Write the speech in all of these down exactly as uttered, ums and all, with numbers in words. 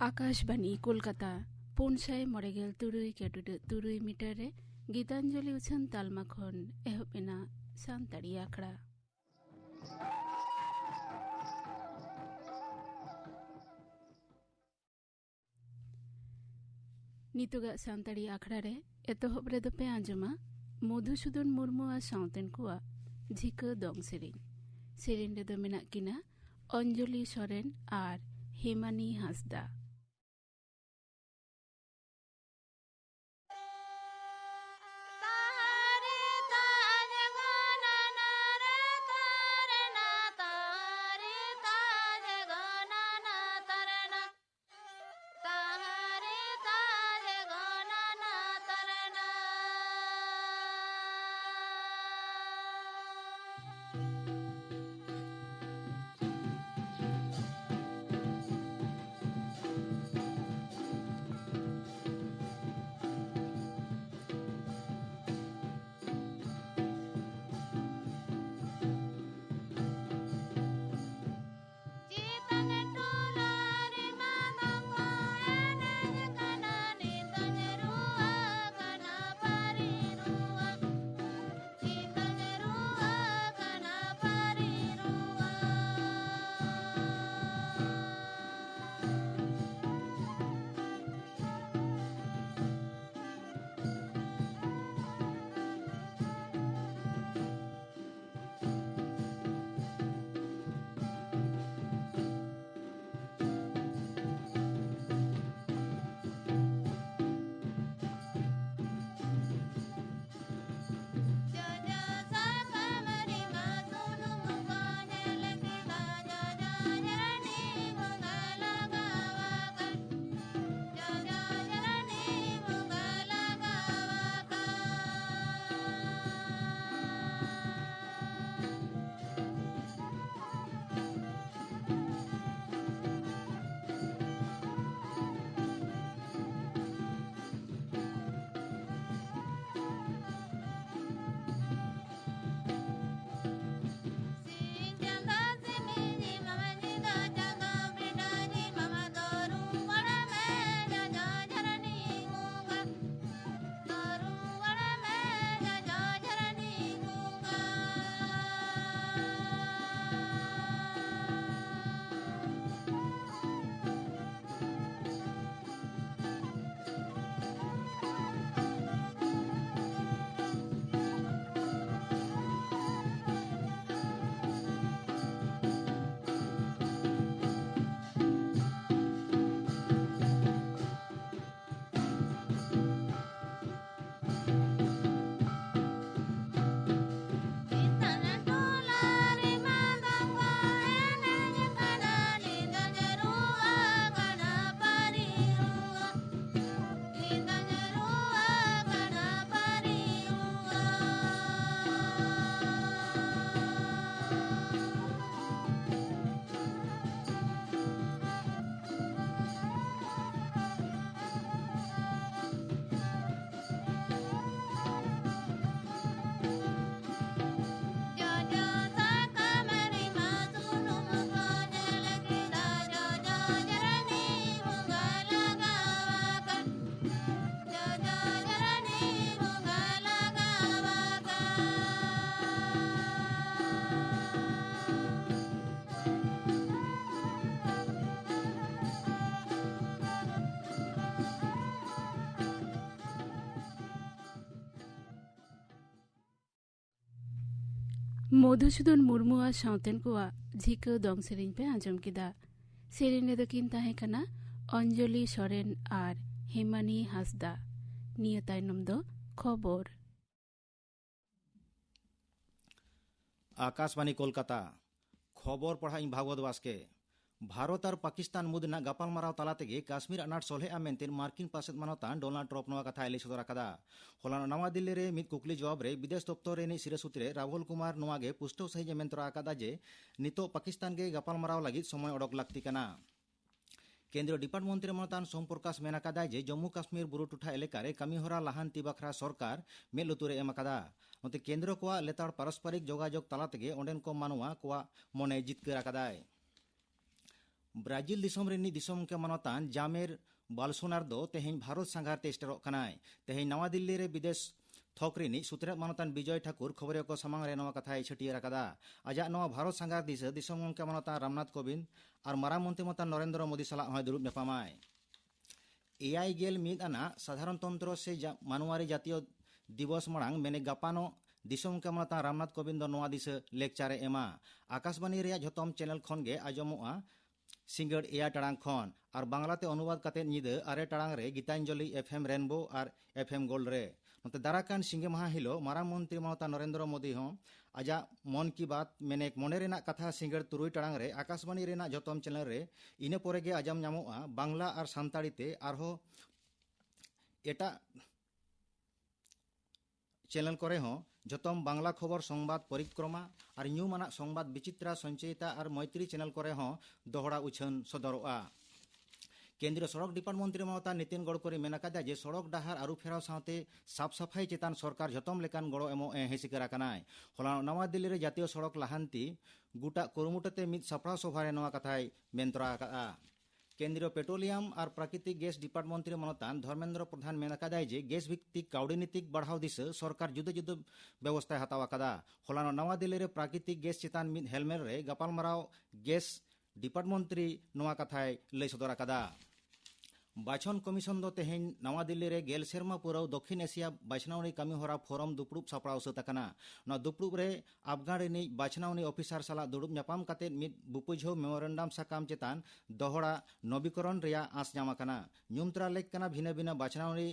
ᱟᱠᱟᱥᱵᱟᱱᱤ ᱠᱳᱞᱠᱟᱛᱟ, ᱯᱩᱱ ᱥᱟᱭ ᱢᱚᱬᱮ ᱜᱮᱞ ᱛᱩᱨᱩᱭ ᱜᱮᱞ ᱴᱩᱰᱟᱹᱜ ᱛᱩᱨᱩᱭ ᱢᱤᱴᱟᱨ ᱨᱮ ᱜᱤᱛᱟᱧᱡᱚᱞᱤ ᱩᱪᱷᱟᱹᱱ ᱛᱟᱞᱢᱟ ᱠᱷᱚᱱ ᱮᱦᱚᱵ ᱮᱱᱟ ᱥᱟᱱᱛᱟᱲᱤ ᱟᱠᱷᱲᱟ᱾ ᱱᱤᱛᱚᱜᱟᱜ ᱥᱟᱱᱛᱟᱲᱤ ᱟᱠᱷᱲᱟ ᱨᱮ ᱮᱛᱚᱦᱚᱵ ᱨᱮᱫᱚ ᱯᱮ ᱟᱸᱡᱚᱢᱟ ᱢᱚᱫᱷᱩᱥᱩᱫᱚᱱ ᱢᱩᱨᱢᱩ ᱟᱨ ᱥᱟᱶᱛᱮᱱ ᱠᱚᱣᱟᱜ ᱡᱷᱤᱠᱟᱹ ᱫᱚᱝ ᱥᱮᱨᱮᱧ᱾ ᱥᱮᱨᱮᱧ ᱨᱮᱫᱚ ᱢᱮᱱᱟᱜ ᱠᱤᱱᱟ ᱚᱧᱡᱚᱞᱤ ᱥᱚᱨᱮᱱ ᱟᱨ ᱦᱮᱢᱟᱱᱤ ᱦᱟᱸᱥᱫᱟ᱾ ᱢᱚᱫᱷᱩᱥᱩᱫᱚᱱ ᱢᱩᱨᱢᱩ ᱟᱨ ᱥᱟᱶᱛᱮᱱ ᱠᱚᱣᱟᱜ ᱡᱷᱤᱠᱟᱹ ᱫᱚᱝ ᱥᱮᱨᱮᱧ ᱯᱮ ᱟᱸᱡᱚᱢ ᱠᱮᱫᱟ᱾ ᱥᱮᱨᱮᱧ ᱨᱮᱫᱚ ᱠᱤᱱ ᱛᱟᱦᱮᱸ ᱠᱟᱱᱟ ᱚᱧᱡᱚᱞᱤ ᱥᱚᱨᱮᱱ ᱟᱨ ᱦᱮᱢᱟᱱᱤ ᱦᱟᱸᱥᱫᱟ᱾ ᱱᱤᱭᱟᱹ ᱛᱟᱭᱱᱚᱢ ᱫᱚ ᱠᱷᱚᱵᱚᱨ᱾ ᱟᱠᱟᱥᱵᱟᱱᱤ ᱠᱳᱞᱠᱟᱛᱟ᱾ ᱠᱷᱚᱵᱚᱨ ᱯᱟᱲᱦᱟᱜ ᱤᱧ ᱵᱷᱟᱜᱚᱵᱚᱛ ᱵᱟᱥᱠᱮ᱾ ᱵᱷᱟᱨᱚᱛ ᱟᱨ ᱯᱟᱠᱤᱥᱛᱟᱱ ᱢᱩᱫᱽ ᱨᱮᱱᱟᱜ ᱜᱟᱯᱟᱞᱢᱟᱨᱟᱣ ᱛᱟᱞᱟ ᱛᱮᱜᱮ ᱠᱟᱥᱢᱤᱨ ᱟᱱᱟᱴ ᱥᱚᱞᱦᱮᱜᱼᱟ ᱢᱮᱱᱛᱮ ᱢᱟᱨᱠᱤᱱ ᱯᱟᱨᱥᱮᱛ ᱢᱟᱱᱚᱛᱟᱱ ᱰᱳᱱᱟᱞᱰ ᱴᱨᱟᱢᱯ ᱱᱚᱣᱟ ᱠᱟᱛᱷᱟᱭ ᱞᱟᱹᱭ ᱥᱚᱫᱚᱨ ᱟᱠᱟᱫᱟ᱾ ᱦᱚᱞᱟᱱᱚᱜ ᱱᱟᱣᱟ ᱫᱤᱞᱞᱤ ᱨᱮ ᱢᱤᱫ ᱠᱩᱠᱞᱤ ᱡᱚᱵᱟᱵ ᱨᱮ ᱵᱤᱫᱮᱥ ᱫᱚᱯᱛᱚᱨ ᱨᱤᱱᱤᱡ ᱥᱤᱨᱟᱹ ᱥᱩᱛᱨᱮ ᱨᱟᱦᱩᱞ ᱠᱩᱢᱟᱨ ᱱᱚᱣᱟ ᱜᱮ ᱯᱩᱥᱴᱟᱹᱣ ᱥᱟᱹᱦᱤᱡ ᱮ ᱢᱮᱱ ᱛᱚᱨᱟ ᱟᱠᱟᱫᱟ ᱡᱮ ᱱᱤᱛᱚᱜ ᱯᱟᱠᱤᱥᱛᱟᱱ ᱜᱮ ᱜᱟᱯᱟᱞᱢᱟᱨᱟᱣ ᱞᱟᱹᱜᱤᱫ ᱥᱚᱢᱚᱭ ᱚᱰᱚᱠ ᱞᱟᱹᱠᱛᱤ ᱠᱟᱱᱟ᱾ ᱠᱮᱱᱫᱨᱤᱭᱚ ᱰᱤᱯᱟᱨᱴ ᱢᱚᱱᱛᱨᱤ ᱢᱟᱱᱚᱛᱟᱱ ᱥᱳᱢ ᱯᱨᱚᱠᱟᱥ ᱢᱮᱱ ᱟᱠᱟᱫᱟᱭ ᱡᱮ ᱡᱚᱢᱢᱩ ᱠᱟᱥᱢᱤᱨ ᱵᱩᱨᱩ ᱴᱚᱴᱷᱟ ᱮᱞᱟᱠᱟ ᱨᱮ ᱠᱟᱹᱢᱤᱦᱚᱨᱟ ᱞᱟᱦᱟᱱᱛᱤ ᱵᱟᱠᱷᱨᱟ ᱥᱚᱨᱠᱟᱨ ᱢᱮᱫ ᱞᱩᱛᱩᱨ ᱮ ᱮᱢ ᱟᱠᱟᱫᱟ᱾ ᱱᱚᱛᱮ ᱠᱮᱱᱫᱨᱚ ᱠᱚᱣᱟᱜ ᱞᱮᱛᱟᱲ ᱯᱟᱨᱚᱥᱯᱚᱨᱤᱠ ᱡᱳᱜᱟᱡᱳᱜᱽ ᱛᱟᱞᱟ ᱛᱮᱜᱮ ᱚᱸᱰᱮᱱ ᱠᱚ ᱢᱟᱱᱣᱟ ᱠᱚᱣᱟᱜ ᱢᱚᱱᱮ ᱡᱤᱛᱠᱟᱹᱨ ᱟᱠᱟᱫᱟᱭ᱾ ᱵᱨᱟᱡᱤᱞ ᱫᱤᱥᱚᱢ ᱨᱤᱱᱤᱡ ᱫᱤᱥᱚᱢ ᱜᱚᱢᱠᱮ ᱢᱟᱱᱚᱛᱟᱱ ᱡᱟᱢᱮᱨ ᱵᱟᱞᱥᱳᱱᱟᱨ ᱫᱚ ᱛᱮᱦᱮᱧ ᱵᱷᱟᱨᱚᱛ ᱥᱟᱸᱜᱷᱟᱨ ᱛᱮ ᱥᱮᱴᱮᱨᱚᱜ ᱠᱟᱱᱟᱭ᱾ ᱛᱮᱦᱮᱧ ᱱᱟᱣᱟ ᱫᱤᱞᱞᱤ ᱨᱮ ᱵᱤᱫᱮᱥ ᱛᱷᱚᱠ ᱨᱤᱱᱤᱡ ᱥᱩᱛᱨᱮᱛ ᱢᱟᱱᱚᱛᱟᱱ ᱵᱤᱡᱚᱭ ᱴᱷᱟᱠᱩᱨ ᱠᱷᱚᱵᱚᱨᱤᱭᱟᱹ ᱠᱚ ᱥᱟᱢᱟᱝ ᱨᱮ ᱱᱚᱣᱟ ᱠᱟᱛᱷᱟᱭ ᱪᱷᱟᱹᱴᱭᱟᱹᱨ ᱟᱠᱟᱫᱟ᱾ ᱟᱡᱟᱜ ᱱᱚᱣᱟ ᱵᱷᱟᱨᱚᱛ ᱥᱟᱸᱜᱷᱟᱨ ᱫᱤᱥᱟᱹ ᱫᱤᱥᱚᱢ ᱜᱚᱢᱠᱮ ᱢᱟᱱᱚᱛᱟᱱ ᱨᱟᱢᱱᱟᱛᱷ ᱠᱳᱵᱤᱱᱫᱽ ᱟᱨ ᱢᱟᱨᱟᱝ ᱢᱚᱱᱛᱨᱤ ᱢᱟᱱᱚᱛᱟᱱ ᱱᱚᱨᱮᱱᱫᱨᱚ ᱢᱳᱫᱤ ᱥᱟᱞᱟᱜ ᱦᱚᱸᱭ ᱫᱩᱲᱩᱵ ᱧᱟᱯᱟᱢᱟᱭ᱾ ᱮᱭᱟᱭ ᱜᱮᱞ ᱢᱤᱫ ᱟᱱᱟᱜ ᱥᱟᱫᱷᱟᱨᱚᱱᱛᱚᱱᱛᱨᱚ ᱥᱮ ᱡᱟ-, ᱢᱟᱱᱣᱟᱨᱤ ᱡᱟᱛᱤᱭᱚ ᱫᱤᱵᱚᱥ ᱢᱟᱲᱟᱝ ᱢᱮᱱᱮ ᱜᱟᱯᱟᱱᱚᱜ ᱫᱤᱥᱚᱢ ᱜᱚᱢᱠᱮ ᱢᱟᱱᱚᱛᱟᱱ ᱨᱟᱢᱱᱟᱛᱷ ᱠᱳᱵᱤᱱᱫᱽ ᱫᱚ ᱱᱚᱣᱟ ᱫᱤᱥᱟᱹ ᱞᱮᱠᱪᱟᱨ ᱮ ᱮᱢᱟ᱾ ᱟᱠᱟᱥᱵᱟᱱᱤ ᱨᱮᱭᱟᱜ ᱡᱷᱚᱛᱚᱢ ᱪᱮᱱᱮᱞ ᱠᱷᱚᱱ ᱜᱮ ᱟᱸᱡᱚᱢᱚᱜᱼᱟ ᱥᱤᱸᱜᱟᱹᱲ ᱮᱭᱟᱭ ᱴᱟᱲᱟᱝ ᱠᱷᱚᱱ ᱟᱨ ᱵᱟᱝᱞᱟ ᱛᱮ ᱚᱱᱩᱵᱟᱫ ᱠᱟᱛᱮ ᱧᱤᱫᱟᱹ ᱟᱨᱮ ᱴᱟᱲᱟᱝ ᱨᱮ Gitanjali F M Rainbow R F M gold ᱨᱮ᱾ ᱱᱚᱛᱮ ᱫᱟᱨᱟᱠᱟᱱ ᱥᱤᱸᱜᱮ ᱢᱟᱦᱟ ᱦᱤᱞᱳᱜ ᱢᱟᱨᱟᱝ ᱢᱚᱱᱛᱨᱤ ᱢᱟᱱᱚᱛᱟᱱ ᱱᱚᱨᱮᱱᱫᱨᱚ ᱢᱳᱫᱤ ᱦᱚᱸ ᱟᱡᱟᱜ ᱢᱚᱱ ᱠᱤ ᱵᱟᱛ ᱢᱮᱱᱮᱠ ᱢᱚᱱᱮ ᱨᱮᱱᱟᱜ ᱠᱟᱛᱷᱟ ᱥᱤᱸᱜᱟᱹᱲ ᱛᱩᱨᱩᱭ ᱴᱟᱲᱟᱝ ᱨᱮ ᱟᱠᱟᱥᱵᱟᱱᱤ ᱨᱮᱱᱟᱜ ᱡᱷᱚᱛᱚᱢ ᱪᱮᱱᱮᱞ ᱨᱮ ᱤᱱᱟᱹ ᱯᱚᱨᱮ ᱜᱮ ᱟᱸᱡᱚᱢ ᱧᱟᱢᱚᱜᱼᱟ ᱵᱟᱝᱞᱟ ᱟᱨ ᱥᱟᱱᱛᱟᱲᱤ ᱛᱮ ᱟᱨᱦᱚᱸ ᱮᱴᱟᱜ ᱪᱮᱱᱮᱞ ᱠᱚᱨᱮ ᱦᱚᱸ ᱡᱷᱚᱛᱚᱢ ᱵᱟᱝᱞᱟ ᱠᱷᱚᱵᱚᱨ ᱥᱚᱝᱵᱟᱫ ᱯᱚᱨᱤᱠᱨᱚᱢᱟ ᱟᱨ ᱧᱩᱢᱟᱱᱟᱜ ᱥᱚᱝᱵᱟᱫ ᱵᱤᱪᱤᱛᱨᱟ ᱥᱚᱧᱪᱚᱭᱤᱛᱟ ᱟᱨ ᱢᱚᱭᱛᱨᱤ ᱪᱮᱱᱮᱞ ᱠᱚᱨᱮ ᱦᱚᱸ ᱫᱚᱦᱲᱟ ᱩᱪᱷᱟᱹᱱ ᱥᱚᱫᱚᱨᱚᱜᱼᱟ᱾ ᱠᱮᱱᱫᱨᱤᱭᱚ ᱥᱚᱲᱚᱠ ᱰᱤᱯᱟᱨᱴ ᱢᱚᱱᱛᱨᱤ ᱢᱟᱱᱚᱛᱟᱱ ᱱᱤᱛᱤᱱ ᱜᱚᱰᱠᱚᱨᱤ ᱢᱮᱱ ᱟᱠᱟᱫᱟ ᱡᱮ ᱥᱚᱲᱚᱠ ᱰᱟᱦᱟᱨ ᱟᱹᱨᱩ ᱯᱷᱮᱨᱟᱣ ᱥᱟᱶᱛᱮ ᱥᱟᱯ ᱥᱟᱯᱷᱟᱭ ᱪᱮᱛᱟᱱ ᱥᱚᱨᱠᱟᱨ ᱡᱷᱚᱛᱚᱢ ᱞᱮᱠᱟᱱ ᱜᱚᱲᱚ ᱮᱢᱚᱜ ᱮ ᱦᱮᱸ ᱥᱤᱠᱟᱹᱨ ᱟᱠᱟᱱᱟᱭ᱾ ᱦᱚᱞᱟᱱᱚᱜ ᱱᱟᱣᱟ ᱫᱤᱞᱞᱤ ᱨᱮ ᱡᱟᱛᱤᱭᱚ ᱥᱚᱲᱚᱠ ᱞᱟᱦᱟᱱᱛᱤ ᱜᱩᱴᱟᱜ ᱠᱩᱨᱩᱢᱩᱴᱩ ᱛᱮ ᱢᱤᱫ ᱥᱟᱯᱲᱟᱣ ᱥᱚᱵᱷᱟ ᱨᱮ ᱱᱚᱣᱟ ᱠᱟᱛᱷᱟᱭ ᱢᱮᱱ ᱛᱚᱨᱟ ᱟᱠᱟᱫᱼᱟ᱾ ᱠᱮᱱᱫᱨᱤᱭᱚ ᱯᱮᱴᱨᱳᱞᱤᱭᱟᱢ ᱟᱨ ᱯᱨᱟᱠᱨᱤᱛᱤᱠ ᱜᱮᱥ ᱰᱤᱯᱟᱨᱴ ᱢᱚᱱᱛᱨᱤ ᱢᱟᱱᱚᱛᱟᱱ ᱫᱷᱚᱨᱢᱮᱱᱫᱨᱚ ᱯᱨᱚᱫᱷᱟᱱ ᱢᱮᱱ ᱟᱠᱟᱫᱟᱭ ᱡᱮ ᱜᱮᱥ ᱵᱷᱤᱛᱛᱤᱠ ᱠᱟᱹᱣᱰᱤ ᱱᱤᱛᱤᱠ ᱵᱟᱲᱦᱟᱣ ᱫᱤᱥᱟᱹ ᱥᱚᱨᱠᱟᱨ ᱡᱩᱫᱟᱹ ᱡᱩᱫᱟᱹ ᱵᱮᱵᱚᱥᱛᱷᱟᱭ ᱦᱟᱛᱟᱣ ᱟᱠᱟᱫᱟ᱾ ᱦᱚᱞᱟᱱᱚᱜ ᱱᱟᱣᱟ ᱫᱤᱞᱞᱤ ᱨᱮ ᱯᱨᱟᱠᱨᱤᱛᱤᱠ ᱜᱮᱥ ᱪᱮᱛᱟᱱ ᱢᱤᱫ ᱦᱮᱞᱢᱮᱞ ᱨᱮ ᱜᱟᱯᱟᱞᱢᱟᱨᱟᱣ ᱜᱮᱥ ᱰᱤᱯᱟᱨᱴ ᱢᱚᱱᱛᱨᱤ ᱱᱚᱣᱟ ᱠᱟᱛᱷᱟᱭ ᱞᱟᱹᱭ ᱥᱚᱫᱚᱨ ᱟᱠᱟᱫᱟ᱾ ᱵᱟᱪᱷᱚᱱ ᱠᱚᱢᱤᱥᱚᱱ ᱫᱚ ᱛᱮᱦᱮᱧ ᱱᱟᱣᱟ ᱫᱤᱞᱞᱤ ᱨᱮ ᱜᱮᱞ ᱥᱮᱨᱢᱟ ᱯᱩᱨᱟᱹᱣ ᱫᱚᱠᱷᱤᱱ ᱮᱥᱤᱭᱟ ᱵᱟᱪᱷᱱᱟᱣᱱᱤ ᱠᱟᱹᱢᱤᱦᱚᱨᱟ ᱯᱷᱳᱨᱟᱢ ᱫᱩᱯᱲᱩᱵ ᱥᱟᱯᱲᱟᱣ ᱥᱟᱹᱛ ᱟᱠᱟᱱᱟ᱾ ᱱᱚᱣᱟ ᱫᱩᱯᱲᱩᱵ ᱨᱮ ᱟᱯᱜᱟᱱ ᱨᱤᱱᱤᱡ ᱵᱟᱪᱷᱱᱟᱣᱱᱤ ᱚᱯᱷᱤᱥᱟᱨ ᱥᱟᱞᱟᱜ ᱫᱩᱲᱩᱵ ᱧᱟᱯᱟᱢ ᱠᱟᱛᱮ ᱢᱤᱫ ᱵᱩᱯᱩᱡᱷᱟᱹᱣ ᱢᱮᱢᱳᱨᱮᱱᱰᱟᱢ ᱥᱟᱠᱟᱢ ᱪᱮᱛᱟᱱ ᱫᱚᱦᱲᱟ ᱱᱚᱵᱤᱠᱚᱨᱚᱱ ᱨᱮᱭᱟᱜ ᱟᱸᱥ ᱧᱟᱢ ᱟᱠᱟᱱᱟ᱾ ᱧᱩᱢ ᱛᱚᱨᱟ ᱞᱮᱠ ᱠᱟᱱᱟ ᱵᱷᱤᱱᱟᱹ ᱵᱷᱤᱱᱟᱹ ᱵᱟᱪᱷᱱᱟᱣᱱᱤ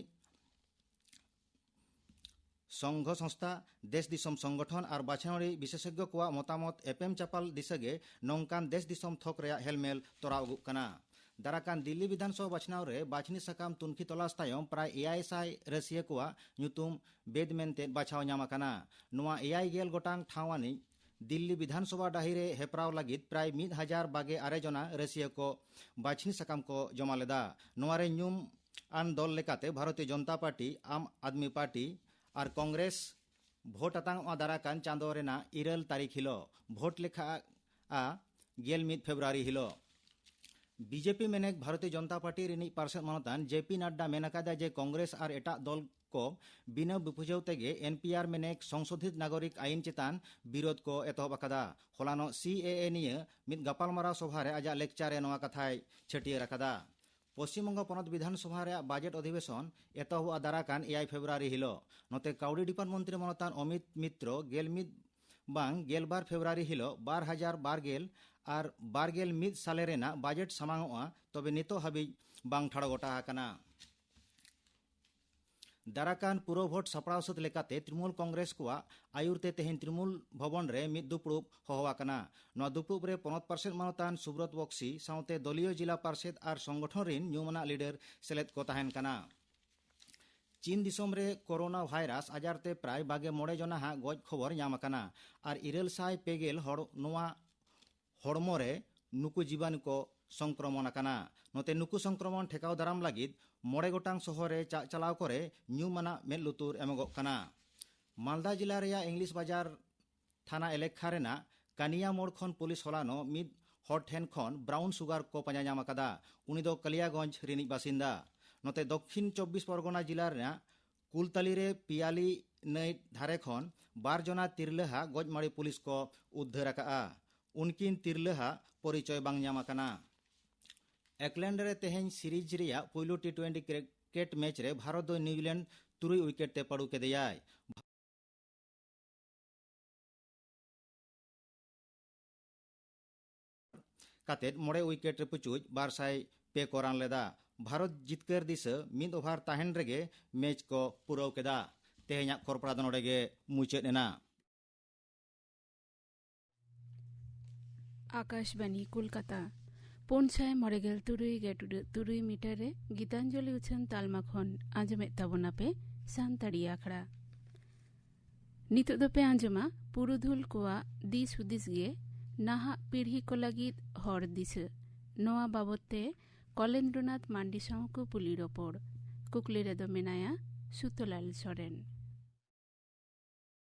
ᱥᱚᱝᱜᱷᱚ ᱥᱚᱝᱥᱛᱷᱟ, ᱫᱮᱥ ᱫᱤᱥᱚᱢ ᱥᱚᱝᱜᱚᱴᱷᱚᱱ ᱟᱨ ᱵᱟᱪᱷᱱᱟᱣᱤ ᱵᱤᱥᱮᱥᱚᱡᱽᱧᱚ ᱠᱚᱣᱟᱜ ᱢᱚᱛᱟᱢᱚᱛ ᱮᱯᱮᱢ ᱪᱟᱯᱟᱞ ᱫᱤᱥᱟᱹ ᱜᱮ ᱱᱚᱝᱠᱟᱱ ᱫᱮᱥ ᱫᱤᱥᱚᱢ ᱛᱷᱚᱠ ᱨᱮᱭᱟᱜ ᱦᱮᱞᱢᱮᱞ ᱛᱚᱨᱟᱣ ᱟᱹᱜᱩᱜ ᱠᱟᱱᱟ᱾ ᱫᱟᱨᱟᱠᱟᱱ ᱫᱤᱞᱞᱤ ᱵᱤᱫᱷᱟᱱᱥᱚᱵᱷᱟ ᱵᱟᱪᱷᱱᱟᱣ ᱨᱮ ᱵᱟᱪᱷᱱᱤ ᱥᱟᱠᱟᱢ ᱛᱩᱱᱠᱷᱤ ᱛᱚᱞᱟᱥ ᱛᱟᱭᱚᱢ ᱯᱨᱟᱭ ᱮᱭᱟᱭ ᱥᱟᱭ ᱨᱟᱹᱥᱤᱭᱟᱹ ᱠᱚᱣᱟᱜ ᱧᱩᱛᱩᱢ ᱵᱮᱫ ᱢᱮᱱᱛᱮ ᱵᱟᱪᱷᱟᱣ ᱧᱟᱢ ᱟᱠᱟᱱᱟ᱾ ᱱᱚᱣᱟ ᱮᱭᱟᱭ ᱜᱮᱞ ᱜᱚᱴᱟᱝ ᱴᱷᱟᱶ ᱟᱹᱱᱤᱡ ᱫᱤᱞᱞᱤ ᱵᱤᱫᱷᱟᱱᱥᱚᱵᱷᱟ ᱰᱟᱹᱦᱤ ᱨᱮ ᱦᱮᱯᱨᱟᱣ ᱞᱟᱹᱜᱤᱫ ᱯᱨᱟᱭ ᱢᱤᱫ ᱦᱟᱡᱟᱨ ᱵᱟᱜᱮ ᱟᱨᱮ ᱡᱚᱱᱟ ᱨᱟᱹᱥᱤᱭᱟᱹ ᱠᱚ ᱵᱟᱪᱷᱱᱤ ᱥᱟᱠᱟᱢ ᱠᱚ ᱡᱚᱢᱟ ᱞᱮᱫᱟ᱾ ᱱᱚᱣᱟ ᱨᱮ ᱧᱩᱢ ᱟᱱ ᱫᱚᱞ ᱞᱮᱠᱟᱛᱮ ᱵᱷᱟᱨᱚᱛᱤᱭᱚ ᱡᱚᱱᱚᱛᱟ ᱯᱟᱨᱴᱤ, ᱟᱢ ᱟᱫᱢᱤ ᱯᱟᱨᱴᱤ ᱟᱨ ᱠᱚᱝᱜᱨᱮᱥ ᱵᱷᱳᱴ ᱟᱛᱟᱝᱚᱜᱼᱟ ᱫᱟᱨᱟᱠᱟᱱ ᱪᱟᱸᱫᱚ ᱨᱮᱱᱟᱜ ᱤᱨᱟᱹᱞ ᱛᱟᱹᱨᱤᱠᱷ ᱦᱤᱞᱳᱜ᱾ ᱵᱷᱳᱴ ᱞᱮᱠᱷᱟᱜᱼᱟ ᱜᱮᱞ ᱢᱤᱫ ᱯᱷᱮᱵᱽᱨᱩᱣᱟᱨᱤ ᱦᱤᱞᱳᱜ᱾ ᱵᱤᱡᱮᱯᱤ ᱢᱮᱱᱮᱠ ᱵᱷᱟᱨᱚᱛᱤᱭᱚ ᱡᱚᱱᱚᱛᱟ ᱯᱟᱨᱴᱤ ᱨᱤᱱᱤᱡ ᱯᱟᱨᱥᱮᱛ ᱢᱟᱱᱚᱛᱟᱱ ᱡᱮ ᱯᱤ ᱱᱟᱰᱰᱟ ᱢᱮᱱ ᱟᱠᱟᱫᱟ ᱡᱮ ᱠᱚᱝᱜᱨᱮᱥ ᱟᱨ ᱮᱴᱟᱜ ᱫᱚᱞ ᱠᱚ ᱵᱤᱱᱟᱹ ᱵᱩᱯᱩᱡᱷᱟᱹᱣ ᱛᱮᱜᱮ ᱮᱱ ᱯᱤ ᱟᱨ ᱢᱮᱱᱮᱠ ᱥᱚᱝᱥᱳᱫᱷᱤᱛ ᱱᱟᱜᱚᱨᱤᱠ ᱟᱭᱤᱱ ᱪᱮᱛᱟᱱ ᱵᱤᱨᱳᱫᱷ ᱠᱚ ᱮᱛᱚᱦᱚᱵ ᱟᱠᱟᱫᱟ᱾ ᱦᱚᱞᱟᱱᱚᱜ ᱥᱤ ᱮ ᱮ ᱱᱤᱭᱟᱹ ᱢᱤᱫ ᱜᱟᱯᱟᱞᱢᱟᱨᱟᱣ ᱥᱚᱵᱷᱟ ᱨᱮ ᱟᱡᱟᱜ ᱞᱮᱠᱪᱟᱨ ᱨᱮ ᱱᱚᱣᱟ ᱠᱟᱛᱷᱟᱭ ᱪᱷᱟᱹᱴᱭᱟᱹᱨ ᱟᱠᱟᱫᱟ᱾ ᱯᱚᱥᱪᱤᱢ ᱵᱚᱝᱜᱚ ᱯᱚᱱᱚᱛ ᱵᱤᱫᱷᱟᱱ ᱥᱚᱵᱷᱟ ᱨᱮᱭᱟᱜ ᱵᱟᱡᱮᱴ ᱚᱫᱷᱤᱵᱮᱥᱚᱱ ᱮᱛᱚᱦᱚᱵᱚᱜᱼᱟ ᱫᱟᱨᱟᱠᱟᱱ ᱮᱭᱟᱭ ᱯᱷᱮᱵᱽᱨᱩᱣᱟᱨᱤ ᱦᱤᱞᱳᱜ᱾ ᱱᱚᱛᱮ ᱠᱟᱹᱣᱰᱤ ᱰᱤᱯᱟᱨᱴ ᱢᱚᱱᱛᱨᱤ ᱢᱟᱱᱚᱛᱟᱱ ᱚᱢᱤᱛ ᱢᱤᱛᱨᱚ ᱜᱮᱞ ᱢᱤᱫ ᱵᱟᱝ ᱜᱮᱞᱵᱟᱨ ᱯᱷᱮᱵᱽᱨᱩᱣᱟᱨᱤ ᱦᱤᱞᱳᱜ ᱵᱟᱨ ᱦᱟᱡᱟᱨ ᱵᱟᱨ ᱜᱮᱞ ᱟᱨ ᱵᱟᱨ ᱜᱮᱞ ᱢᱤᱫ ᱥᱟᱞᱮ ᱨᱮᱱᱟᱜ ᱵᱟᱡᱮᱴ ᱥᱟᱢᱟᱝᱚᱜᱼᱟ, ᱛᱚᱵᱮ ᱱᱤᱛᱚᱜ ᱦᱟᱹᱵᱤᱡ ᱵᱟᱝ ᱴᱷᱟᱲᱚ ᱜᱚᱴᱟ ᱟᱠᱟᱱᱟ᱾ ᱫᱟᱨᱟᱠᱟᱱ ᱯᱩᱨᱟᱹ ᱵᱷᱳᱴ ᱥᱟᱯᱲᱟᱣ ᱥᱟᱹᱛ ᱞᱮᱠᱟᱛᱮ ᱛᱨᱤᱱᱢᱩᱞ ᱠᱚᱝᱜᱨᱮᱥ ᱠᱚᱣᱟᱜ ᱟᱭᱩᱨ ᱛᱮ ᱛᱮᱦᱮᱧ ᱛᱨᱤᱱᱢᱩᱞ ᱵᱷᱚᱵᱚᱱ ᱨᱮ ᱢᱤᱫ ᱫᱩᱯᱲᱩᱵ ᱦᱚᱦᱚ ᱟᱠᱟᱱᱟ᱾ ᱱᱚᱣᱟ ᱫᱩᱯᱲᱩᱵ ᱨᱮ ᱯᱚᱱᱚᱛ ᱯᱟᱨᱥᱮᱛ ᱢᱟᱱᱚᱛᱟᱱ ᱥᱩᱵᱨᱚᱛ ᱵᱚᱠᱥᱤ ᱥᱟᱶᱛᱮ ᱫᱚᱞᱤᱭᱚ ᱡᱤᱞᱟ ᱯᱟᱨᱥᱮᱛ ᱟᱨ ᱥᱚᱝᱜᱚᱴᱷᱚᱱ ᱨᱤᱱ ᱧᱩᱢᱟᱱᱟᱜ ᱞᱤᱰᱟᱨ ᱥᱮᱞᱮᱫ ᱠᱚ ᱛᱟᱦᱮᱱ ᱠᱟᱱᱟ᱾ ᱪᱤᱱ ᱫᱤᱥᱚᱢ ᱨᱮ ᱠᱳᱨᱳᱱᱟ ᱵᱷᱟᱭᱨᱟᱥ ᱟᱡᱟᱨ ᱛᱮ ᱯᱨᱟᱭ ᱵᱟᱜᱮ ᱢᱚᱬᱮ ᱡᱚᱱᱟ ᱦᱟᱜ ᱜᱚᱡ ᱠᱷᱚᱵᱚᱨ ᱧᱟᱢ ᱟᱠᱟᱱᱟ ᱟᱨ ᱤᱨᱟᱹᱞ ᱥᱟᱭ ᱯᱮ ᱜᱮᱞ ᱦᱚᱲ ᱱᱚᱣᱟ ᱦᱚᱲᱢᱚ ᱨᱮ ᱱᱩᱠᱩ ᱡᱤᱵᱟᱱᱩ ᱠᱚ ᱥᱚᱝᱠᱨᱚᱢᱚᱱ ᱟᱠᱟᱱᱟ᱾ ᱱᱚᱛᱮ ᱱᱩᱠᱩ ᱥᱚᱝᱠᱨᱚᱢᱚᱱ ᱴᱷᱮᱠᱟᱣ ᱫᱟᱨᱟᱢ ᱞᱟᱹᱜᱤᱫ ᱢᱚᱬᱮ ᱜᱚᱴᱟᱝ ᱥᱚᱦᱚᱨ ᱨᱮ ᱪᱟᱜ ᱪᱟᱞᱟᱣ ᱠᱚᱨᱮ ᱧᱩᱢ ᱟᱱᱟᱜ ᱢᱮᱫ ᱞᱩᱛᱩᱨ ᱮᱢᱚᱜᱚᱜ ᱠᱟᱱᱟ᱾ ᱢᱟᱞᱫᱟ ᱡᱤᱞᱟ ᱨᱮᱭᱟᱜ ᱤᱝᱞᱤᱥ ᱵᱟᱡᱟᱨ ᱛᱷᱟᱱᱟ ᱮᱞᱮᱠᱷᱟ ᱨᱮᱱᱟᱜ ᱠᱟᱱᱤᱭᱟ ᱢᱳᱲ ᱠᱷᱚᱱ ᱯᱩᱞᱤᱥ ᱦᱚᱞᱟᱱᱚᱜ ᱢᱤᱫ ᱦᱚᱲ ᱴᱷᱮᱱ ᱠᱷᱚᱱ ᱵᱨᱟᱣᱩᱱ ᱥᱩᱜᱟᱨ ᱠᱚ ᱯᱟᱸᱡᱟ ᱧᱟᱢ ᱟᱠᱟᱫᱟ᱾ ᱩᱱᱤ ᱫᱚ ᱠᱟᱞᱤᱭᱟᱜᱚᱸᱡᱽ ᱨᱤᱱᱤᱡ ᱵᱟᱥᱤᱱᱫᱟ᱾ ᱱᱚᱛᱮ ᱫᱚᱠᱠᱷᱤᱱ ᱪᱚᱵᱵᱤᱥ ᱯᱚᱨᱜᱚᱱᱟ ᱡᱤᱞᱟ ᱨᱮᱱᱟᱜ ᱠᱩᱞᱛᱟᱞᱤ ᱨᱮ ᱯᱤᱭᱟᱞᱤ ᱱᱟᱹᱭ ᱫᱷᱟᱨᱮ ᱠᱷᱚᱱ ᱵᱟᱨ ᱡᱚᱱᱟ ᱛᱤᱨᱞᱟᱹ ᱦᱟᱜ ᱜᱚᱡ ᱢᱟᱹᱲᱤ ᱯᱩᱞᱤᱥ ᱠᱚ ᱩᱫᱽᱫᱷᱟᱹᱨ ᱟᱠᱟᱫᱼᱟ᱾ ᱩᱱᱠᱤᱱ ᱛᱤᱨᱞᱟᱹ ᱦᱟᱜ ᱯᱚᱨᱤᱪᱚᱭ ᱵᱟᱝ ᱧᱟᱢ ᱟᱠᱟᱱᱟ᱾ ᱚᱠᱞᱮᱱᱰ ᱨᱮ ᱛᱮᱦᱮᱧ ᱥᱤᱨᱤᱡᱽ ᱨᱮᱭᱟᱜ ᱯᱩᱭᱞᱩ ᱴᱤ ᱴᱩᱭᱮᱱᱴᱤ ᱠᱨᱤᱠᱮᱴ ᱢᱮᱪ ᱨᱮ ᱵᱷᱟᱨᱚᱛ ᱫᱚ ᱱᱤᱭᱩᱡᱤᱞᱮᱱᱰ ᱛᱩᱨᱩᱭ ᱩᱭᱠᱮᱴ ᱛᱮ ᱯᱟᱹᱰᱩ ᱠᱮᱫᱮᱭᱟᱭ᱾ ᱠᱟᱛᱮᱫ ᱢᱚᱬᱮ ᱩᱭᱠᱮᱴ ᱨᱮ ᱯᱩᱪᱩᱡ ᱵᱟᱨ ᱥᱟᱭ ᱯᱮ ᱠᱚ ᱨᱟᱱ ᱞᱮᱫᱟ᱾ ᱵᱷᱟᱨᱚᱛ ᱡᱤᱛᱠᱟᱹᱨ ᱫᱤᱥᱟᱹ ᱢᱤᱫ ᱳᱵᱷᱟᱨ ᱛᱟᱦᱮᱱ ᱨᱮᱜᱮ ᱢᱮᱪ ᱠᱚ ᱯᱩᱨᱟᱹᱣ ᱠᱮᱫᱟ᱾ ᱛᱮᱦᱮᱧᱟᱜ ᱠᱷᱚᱨᱯᱲᱟ ᱫᱚ ᱱᱚᱰᱮ ᱜᱮ ᱢᱩᱪᱟᱹᱫ ᱮᱱᱟ᱾ ᱟᱠᱟᱥᱵᱟᱱᱤ ᱠᱳᱞᱠᱟᱛᱟ, ᱯᱩᱱ ᱥᱟᱭ ᱢᱚᱬᱮ ᱜᱮᱞ ᱛᱩᱨᱩᱭ ᱜᱮ ᱴᱩᱰᱟᱹᱜ ᱛᱩᱨᱩᱭ ᱢᱤᱴᱟᱨ ᱨᱮ ᱜᱤᱛᱟᱧᱡᱚᱞᱤ ᱩᱪᱷᱟᱹᱱ ᱛᱟᱞᱢᱟ ᱠᱷᱚᱱ ᱟᱸᱡᱚᱢᱮᱫ ᱛᱟᱵᱚᱱᱟᱯᱮ ᱥᱟᱱᱛᱟᱲᱤ ᱟᱠᱷᱲᱟ᱾ ᱱᱤᱛᱚᱜ ᱫᱚᱯᱮ ᱟᱸᱡᱚᱢᱟ ᱯᱩᱨᱩᱫᱷᱩᱞ ᱠᱚᱣᱟᱜ ᱫᱤᱥ ᱦᱩᱫᱤᱥ ᱜᱮ ᱱᱟᱦᱟᱜ ᱯᱤᱲᱦᱤ ᱠᱚ ᱞᱟᱹᱜᱤᱫ ᱦᱚᱨ ᱫᱤᱥᱟᱹ᱾ ᱱᱚᱣᱟ ᱵᱟᱵᱚᱛ ᱛᱮ ᱠᱚᱞᱮᱱᱫᱨᱚᱱᱟᱛᱷ ᱢᱟᱱᱰᱤ ᱥᱟᱶ ᱠᱚ ᱯᱩᱞᱤ ᱨᱚᱯᱚᱲ᱾ ᱠᱩᱠᱞᱤ ᱨᱮᱫᱚ ᱢᱮᱱᱟᱭᱟ ᱥᱩᱛᱚᱞᱟᱞ ᱥᱚᱨᱮᱱ᱾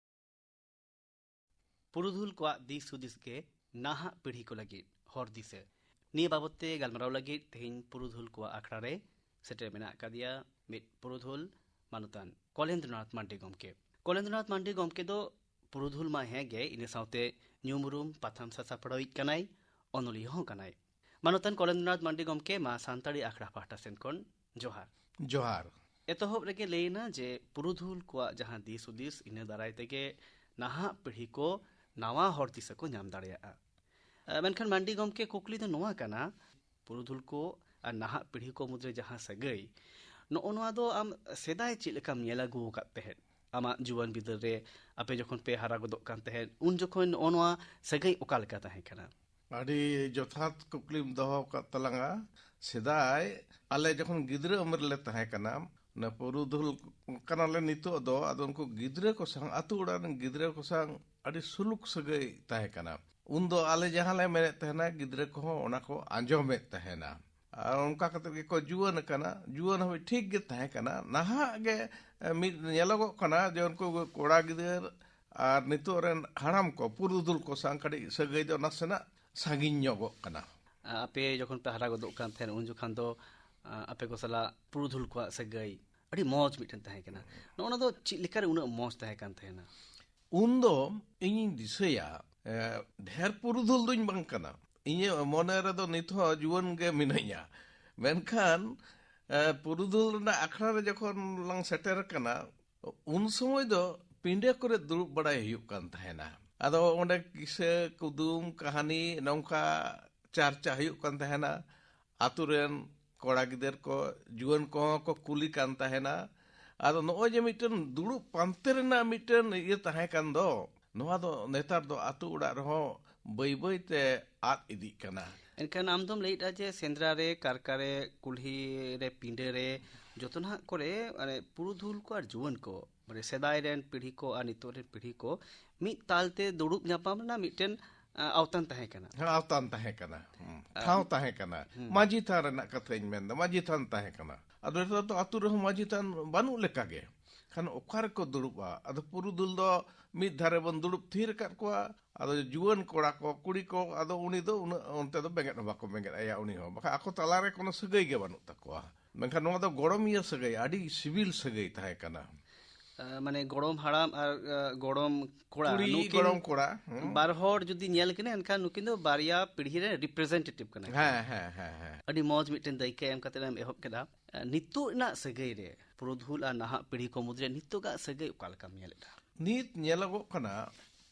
ᱯᱩᱨᱩᱫᱷᱩᱞ ᱠᱚᱣᱟᱜ ᱫᱤᱥ ᱦᱩᱫᱤᱥ ᱜᱮ ᱱᱟᱦᱟᱜ ᱯᱤᱲᱦᱤ ᱠᱚ ᱞᱟᱹᱜᱤᱫ ᱦᱚᱨ ᱫᱤᱥᱟᱹ᱾ ᱱᱤᱭᱟᱹ ᱵᱟᱵᱚᱛ ᱛᱮ ᱜᱟᱞᱢᱟᱨᱟᱣ ᱞᱟᱹᱜᱤᱫ ᱛᱮᱦᱮᱧ ᱯᱩᱨᱩᱫᱷᱩᱞ ᱠᱚᱣᱟᱜ ᱟᱠᱷᱲᱟ ᱨᱮ ᱥᱮᱴᱮᱨ ᱢᱮᱱᱟᱜ ᱟᱠᱟᱫᱮᱭᱟ ᱢᱤᱫ ᱯᱩᱨᱩᱫᱷᱩᱞ ᱢᱟᱱᱚᱛᱟᱱ ᱠᱚᱞᱮᱱᱫᱨᱚᱱᱟᱛᱷ ᱢᱟᱱᱰᱤ ᱜᱚᱢᱠᱮ᱾ ᱠᱚᱞᱮᱱᱫᱨᱚᱱᱟᱛᱷ ᱢᱟᱱᱰᱤ ᱜᱚᱢᱠᱮ ᱫᱚ ᱯᱩᱨᱩᱫᱷᱩᱞ ᱢᱟ ᱦᱮᱸ ᱜᱮ, ᱤᱱᱟᱹ ᱥᱟᱶᱛᱮ ᱧᱩᱢ ᱩᱨᱩᱢ ᱯᱟᱛᱷᱟᱢ ᱥᱟᱥᱟᱯᱲᱟᱣᱤᱡ ᱠᱟᱱᱟᱭ, ᱚᱱᱚᱞᱤᱭᱟᱹ ᱦᱚᱸ ᱠᱟᱱᱟᱭ᱾ ᱢᱟᱱᱚᱛᱟᱱ ᱠᱚᱞᱮᱱᱫᱨᱚᱱᱟᱛᱷ ᱢᱟᱱᱰᱤ ᱜᱚᱢᱠᱮ, ᱢᱟ ᱥᱟᱱᱛᱟᱲᱤ ᱟᱠᱷᱲᱟ ᱯᱟᱦᱴᱟ ᱥᱮᱱ ᱠᱷᱚᱱ ᱡᱚᱦᱟᱨ᱾ ᱡᱚᱦᱟᱨ᱾ ᱮᱛᱚᱦᱚᱵ ᱨᱮᱜᱮ ᱞᱟᱹᱭᱮᱱᱟ ᱡᱮ ᱯᱩᱨᱩᱫᱷᱩᱞ ᱠᱚᱣᱟᱜ ᱡᱟᱦᱟᱸ ᱫᱤᱥ ᱦᱩᱫᱤᱥ, ᱤᱱᱟᱹ ᱫᱟᱨᱟᱭ ᱛᱮᱜᱮ ᱱᱟᱦᱟᱜ ᱯᱤᱲᱦᱤ ᱠᱚ ᱱᱟᱣᱟ ᱦᱚᱨ ᱫᱤᱥᱟᱹ ᱠᱚ ᱧᱟᱢ ᱫᱟᱲᱮᱭᱟᱜᱼᱟ᱾ ᱮ, ᱢᱮᱱᱠᱷᱟᱱ ᱢᱟᱱᱰᱤ ᱜᱚᱢᱠᱮ, ᱠᱩᱠᱞᱤ ᱫᱚ ᱱᱚᱣᱟ ᱠᱟᱱᱟ, ᱯᱩᱨᱩᱫᱷᱩᱞ ᱠᱚ ᱟᱨ ᱱᱟᱦᱟᱜ ᱯᱤᱲᱦᱤ ᱠᱚ ᱢᱩᱫᱽᱨᱮ ᱡᱟᱦᱟᱸ ᱥᱟᱹᱜᱟᱹᱭ, ᱱᱚᱜᱼᱚ ᱱᱚᱣᱟ ᱫᱚ ᱟᱢ ᱥᱮᱫᱟᱭ ᱪᱮᱫ ᱞᱮᱠᱟᱢ ᱧᱮᱞ ᱟᱹᱜᱩ ᱟᱠᱟᱫ ᱛᱟᱦᱮᱸᱫ? ᱟᱢᱟᱜ ᱡᱩᱣᱟᱹᱱ ᱵᱤᱫᱟᱹᱞ ᱨᱮ ᱟᱯᱮ ᱡᱚᱠᱷᱚᱱ ᱯᱮ ᱦᱟᱨᱟ ᱜᱚᱫᱚᱜ ᱠᱟᱱ ᱛᱟᱦᱮᱸᱫ, ᱩᱱ ᱡᱚᱠᱷᱚᱱ ᱱᱚᱜᱼᱚ ᱱᱚᱣᱟ ᱥᱟᱹᱜᱟᱹᱭ ᱚᱠᱟ ᱞᱮᱠᱟ ᱛᱟᱦᱮᱸ ᱠᱟᱱᱟ? ᱟᱹᱰᱤ ᱡᱚᱛᱷᱟᱛ ᱠᱩᱠᱞᱤᱢ ᱫᱚᱦᱚ ᱟᱠᱟᱫ ᱛᱟᱞᱟᱝᱟ᱾ ᱥᱮᱫᱟᱭ ᱟᱞᱮ ᱡᱚᱠᱷᱚᱱ ᱜᱤᱫᱽᱨᱟᱹ ᱩᱢᱮᱨ ᱨᱮᱞᱮ ᱛᱟᱦᱮᱸ ᱠᱟᱱᱟ, ᱚᱱᱟ ᱯᱩᱨᱩᱫᱷᱩᱞ ᱠᱟᱱᱟᱞᱮ ᱱᱤᱛᱚᱜ ᱫᱚ, ᱟᱫᱚ ᱩᱱᱠᱩ ᱜᱤᱫᱽᱨᱟᱹ ᱠᱚ ᱥᱟᱶ, ᱟᱛᱳ ᱚᱲᱟᱜ ᱨᱮᱱ ᱜᱤᱫᱽᱨᱟᱹ ᱠᱚ ᱥᱟᱶ ᱟᱹᱰᱤ ᱥᱩᱞᱩᱠ ᱥᱟᱹᱜᱟᱹᱭ ᱛᱟᱦᱮᱸ ᱠᱟᱱᱟ᱾ ᱩᱱᱫᱚ ᱟᱞᱮ ᱡᱟᱦᱟᱸ ᱞᱮ ᱢᱮᱱᱮᱫ ᱛᱟᱦᱮᱱᱟ, ᱜᱤᱫᱽᱨᱟᱹ ᱠᱚᱦᱚᱸ ᱚᱱᱟ ᱠᱚ ᱟᱸᱡᱚᱢᱮᱫ ᱛᱟᱦᱮᱱᱟ᱾ ᱟᱨ ᱚᱱᱠᱟ ᱠᱟᱛᱮ ᱜᱮᱠᱚ ᱡᱩᱣᱟᱹᱱ ᱟᱠᱟᱱᱟ᱾ ᱡᱩᱣᱟᱹᱱ ᱦᱟᱹᱵᱤᱡ ᱴᱷᱤᱠ ᱜᱮ ᱛᱟᱦᱮᱸ ᱠᱟᱱᱟ᱾ ᱱᱟᱦᱟᱜ ᱜᱮ, ᱮ, ᱢᱤᱫ ᱧᱮᱞᱚᱜᱚᱜ ᱠᱟᱱᱟ ᱡᱮ ᱩᱱᱠᱩ ᱠᱚᱲᱟ ᱜᱤᱫᱟᱹᱨ ᱟᱨ ᱱᱤᱛᱚᱜ ᱨᱮᱱ ᱦᱟᱲᱟᱢ ᱠᱚ, ᱯᱩᱨᱩᱫᱷᱩᱞ ᱠᱚ ᱥᱟᱶ ᱠᱟᱹᱴᱤᱡ ᱥᱟᱹᱜᱟᱹᱭ ᱫᱚ ᱱᱟᱥᱮᱱᱟᱜ ᱥᱟᱺᱜᱤᱧ ᱧᱚᱜᱚᱜ ᱠᱟᱱᱟ᱾ ᱟᱯᱮ ᱡᱚᱠᱷᱚᱱ ᱯᱮ ᱦᱟᱨᱟ ᱜᱚᱫᱚᱜ ᱠᱟᱱ ᱛᱟᱦᱮᱸᱱ, ᱩᱱ ᱡᱚᱠᱷᱟᱱ ᱫᱚ, ᱟ, ᱟᱯᱮ ᱠᱚ ᱥᱟᱞᱟᱜ ᱯᱩᱨᱩᱫᱷᱩᱞ ᱠᱚᱣᱟᱜ ᱥᱟᱹᱜᱟᱹᱭ ᱟᱹᱰᱤ ᱢᱚᱡᱽ ᱢᱤᱫᱴᱮᱱ ᱛᱟᱦᱮᱸ ᱠᱟᱱᱟ᱾ ᱱᱚᱜᱼᱚ ᱱᱚᱣᱟ ᱫᱚ ᱪᱮᱫ ᱞᱮᱠᱟᱨᱮ ᱩᱱᱟᱹᱜ ᱢᱚᱡᱽ ᱛᱟᱦᱮᱸ ᱠᱟᱱ ᱛᱟᱦᱮᱱᱟ? ᱩᱱᱫᱚ ᱤᱧᱤᱧ ᱫᱤᱥᱟᱹᱭᱟ, ᱮ, ᱰᱷᱮᱨ ᱯᱩᱨᱩᱫᱷᱩᱞ ᱫᱚᱧ ᱵᱟᱝ ᱠᱟᱱᱟ᱾ ᱤᱧᱟᱹᱜ ᱢᱚᱱᱮ ᱨᱮᱫᱚ ᱱᱤᱛ ᱦᱚᱸ ᱡᱩᱣᱟᱹᱱ ᱜᱮ ᱢᱤᱱᱟᱹᱧᱟ᱾ ᱢᱮᱱᱠᱷᱟᱱ ᱮ, ᱯᱩᱨᱩᱫᱷᱩᱞ ᱨᱮᱱᱟᱜ ᱟᱠᱷᱲᱟ ᱨᱮ ᱡᱚᱠᱷᱚᱱ ᱞᱟᱝ ᱥᱮᱴᱮᱨ ᱟᱠᱟᱱᱟ, ᱩᱱ ᱥᱚᱢᱚᱭ ᱫᱚ ᱯᱤᱸᱰᱟᱹ ᱠᱚᱨᱮ ᱫᱩᱲᱩᱵ ᱵᱟᱲᱟᱭ ᱦᱩᱭᱩᱜ ᱠᱟᱱ ᱛᱟᱦᱮᱱᱟ᱾ ᱟᱫᱚ ᱚᱸᱰᱮ ᱠᱤᱥᱟᱹ, ᱠᱩᱫᱩᱢ, ᱠᱟᱹᱦᱱᱤ, ᱱᱚᱝᱠᱟ ᱪᱟᱨᱪᱟ ᱦᱩᱭᱩᱜ ᱠᱟᱱ ᱛᱟᱦᱮᱱᱟ᱾ ᱟᱛᱳ ᱨᱮᱱ ᱠᱚᱲᱟ ᱜᱤᱫᱟᱹᱨ ᱠᱚ, ᱡᱩᱣᱟᱹᱱ ᱠᱚᱦᱚᱸ ᱠᱚ ᱠᱩᱞᱤ ᱠᱟᱱ ᱛᱟᱦᱮᱱᱟ᱾ ᱟᱫᱚ ᱱᱚᱜᱼᱚᱭ ᱡᱮ ᱢᱤᱫᱴᱮᱱ ᱫᱩᱲᱩᱵ ᱯᱟᱱᱛᱮ ᱨᱮᱱᱟᱜ ᱢᱤᱫᱴᱮᱱ ᱤᱭᱟᱹ ᱛᱟᱦᱮᱸ ᱠᱟᱱ ᱫᱚ, ᱱᱚᱣᱟ ᱫᱚ ᱱᱮᱛᱟᱨ ᱫᱚ ᱟᱛᱳ ᱚᱲᱟᱜ ᱨᱮᱦᱚᱸ ᱵᱟᱹᱭ ᱵᱟᱹᱭ ᱛᱮ ᱟᱫ ᱤᱫᱤᱜ ᱠᱟᱱᱟ᱾ ᱮᱱᱠᱷᱟᱱ ᱟᱢ ᱫᱚᱢ ᱞᱟᱹᱭᱮᱫᱼᱟ ᱡᱮ ᱥᱮᱸᱫᱽᱨᱟ ᱨᱮ, ᱠᱟᱨᱠᱟ ᱨᱮ, ᱠᱩᱞᱦᱤ ᱨᱮ, ᱯᱤᱸᱰᱟᱹ ᱨᱮ, ᱡᱚᱛᱚ ᱱᱟᱦᱟᱜ ᱠᱚᱨᱮ, ᱢᱟᱱᱮ, ᱯᱩᱨᱩᱫᱷᱩᱞ ᱠᱚ ᱟᱨ ᱡᱩᱣᱟᱹᱱ ᱠᱚ, ᱢᱟᱱᱮ, ᱥᱮᱫᱟᱭ ᱨᱮᱱ ᱯᱤᱲᱦᱤ ᱠᱚ ᱟᱨ ᱱᱤᱛᱚᱜ ᱨᱮᱱ ᱯᱤᱲᱦᱤ ᱠᱚ ᱢᱤᱫ ᱛᱟᱞ ᱛᱮ ᱫᱩᱲᱩᱵ ᱧᱟᱯᱟᱢ ᱨᱮᱱᱟᱜ ᱢᱤᱫᱴᱮᱱ, ᱟ, ᱟᱣᱛᱟᱱ ᱛᱟᱦᱮᱸ ᱠᱟᱱᱟ᱾ ᱦᱮᱸ, ᱟᱣᱛᱟᱱ ᱛᱟᱦᱮᱸ ᱠᱟᱱᱟ᱾ ᱦᱩᱸ᱾ ᱟᱨ ᱴᱷᱟᱶ ᱛᱟᱦᱮᱸ ᱠᱟᱱᱟ᱾ ᱦᱩᱸ᱾ ᱢᱟᱹᱡᱷᱤ ᱛᱷᱟᱱ ᱨᱮᱱᱟᱜ ᱠᱟᱛᱷᱟᱧ ᱢᱮᱱᱫᱟ, ᱢᱟᱹᱡᱷᱤ ᱛᱷᱟᱱ ᱛᱟᱦᱮᱸ ᱠᱟᱱᱟ᱾ ᱟᱫᱚ ᱱᱮᱛᱟᱨ ᱫᱚ ᱟᱹᱛᱩ ᱨᱮᱦᱚᱸ ᱢᱟᱹᱡᱷᱤ ᱛᱷᱟᱱ ᱵᱟᱹᱱᱩᱜ ᱞᱮᱠᱟᱜᱮ᱾ ᱠᱷᱟᱱ ᱚᱠᱟ ᱨᱮᱠᱚ ᱫᱩᱲᱩᱵᱼᱟ? ᱟᱫᱚ ᱯᱩᱨᱩᱫᱷᱩᱞ ᱫᱚ ᱢᱤᱫ ᱫᱷᱟᱨᱮ ᱵᱚᱱ ᱫᱩᱲᱩᱵ ᱛᱷᱤᱨ ᱟᱠᱟᱫ ᱠᱚᱣᱟ᱾ ᱟᱫᱚ ᱡᱩᱣᱟᱹᱱ ᱠᱚᱲᱟ ᱠᱚ, ᱠᱩᱲᱤ ᱠᱚ, ᱟᱫᱚ ᱩᱱᱤ ᱫᱚ ᱩᱱᱟᱹᱜ ᱚᱱᱛᱮ ᱫᱚ ᱵᱮᱸᱜᱮᱫ ᱦᱚᱸ ᱵᱟᱠᱚ ᱵᱮᱸᱜᱮᱫ ᱟᱭᱟ ᱩᱱᱤ ᱦᱚᱸ, ᱵᱟᱠᱷᱟᱱ ᱟᱠᱚ ᱛᱟᱞᱟᱨᱮ ᱠᱳᱱᱳ ᱥᱟᱹᱜᱟᱹᱭ ᱜᱮ ᱵᱟᱹᱱᱩᱜ ᱛᱟᱠᱚᱣᱟ᱾ ᱢᱮᱱᱠᱷᱟᱱ ᱱᱚᱣᱟ ᱫᱚ ᱜᱚᱲᱚᱢᱤᱭᱟᱹ ᱥᱟᱹᱜᱟᱹᱭ, ᱟᱹᱰᱤ ᱥᱤᱵᱤᱞ ᱥᱟᱹᱜᱟᱹᱭ ᱛᱟᱦᱮᱸ ᱠᱟᱱᱟ᱾ ᱟ, ᱢᱟᱱᱮ, ᱜᱚᱲᱚᱢ ᱦᱟᱲᱟᱢ ᱟᱨ, ᱟ, ᱜᱚᱲᱚᱢ ᱠᱚᱲᱟ, ᱠᱩᱲᱤ ᱱᱩᱠᱤᱱ ᱜᱚᱲᱚᱢ ᱠᱚᱲᱟ, ᱦᱩᱸ᱾ ᱵᱟᱨ ᱦᱚᱲ ᱡᱩᱫᱤ ᱧᱮᱞ ᱠᱤᱱᱟ, ᱮᱱᱠᱷᱟᱱ ᱱᱩᱠᱤᱱ ᱫᱚ ᱵᱟᱨᱭᱟ ᱯᱤᱲᱦᱤ ᱨᱮ representative ᱠᱟᱱᱟ ᱠᱤᱱ᱾ ᱦᱮᱸ, ᱦᱮᱸ, ᱦᱮᱸ, ᱦᱮᱸ᱾ ᱟᱹᱰᱤ ᱢᱚᱡᱽ ᱢᱤᱫᱴᱮᱱ ᱫᱟᱹᱭᱠᱟᱹ ᱮᱢ ᱠᱟᱛᱮ ᱮᱢ ᱮᱦᱚᱵ ᱠᱮᱫᱟ᱾ ᱟ, ᱱᱤᱛᱚᱜ ᱨᱮᱱᱟᱜ ᱥᱟᱹᱜᱟᱹᱭ ᱨᱮ ᱯᱩᱨᱩᱫᱷᱩᱞ ᱟᱨ ᱱᱟᱦᱟᱜ ᱯᱤᱲᱦᱤ ᱠᱚ ᱢᱩᱫᱽᱨᱮ ᱱᱤᱛᱚᱜᱟᱜ ᱥᱟᱹᱜᱟᱹᱭ ᱚᱠᱟ ᱞᱮᱠᱟᱢ ᱧᱮᱞᱮᱫᱼᱟ? ᱱᱤᱛ ᱧᱮᱞᱚᱜᱚᱜ ᱠᱟᱱᱟ,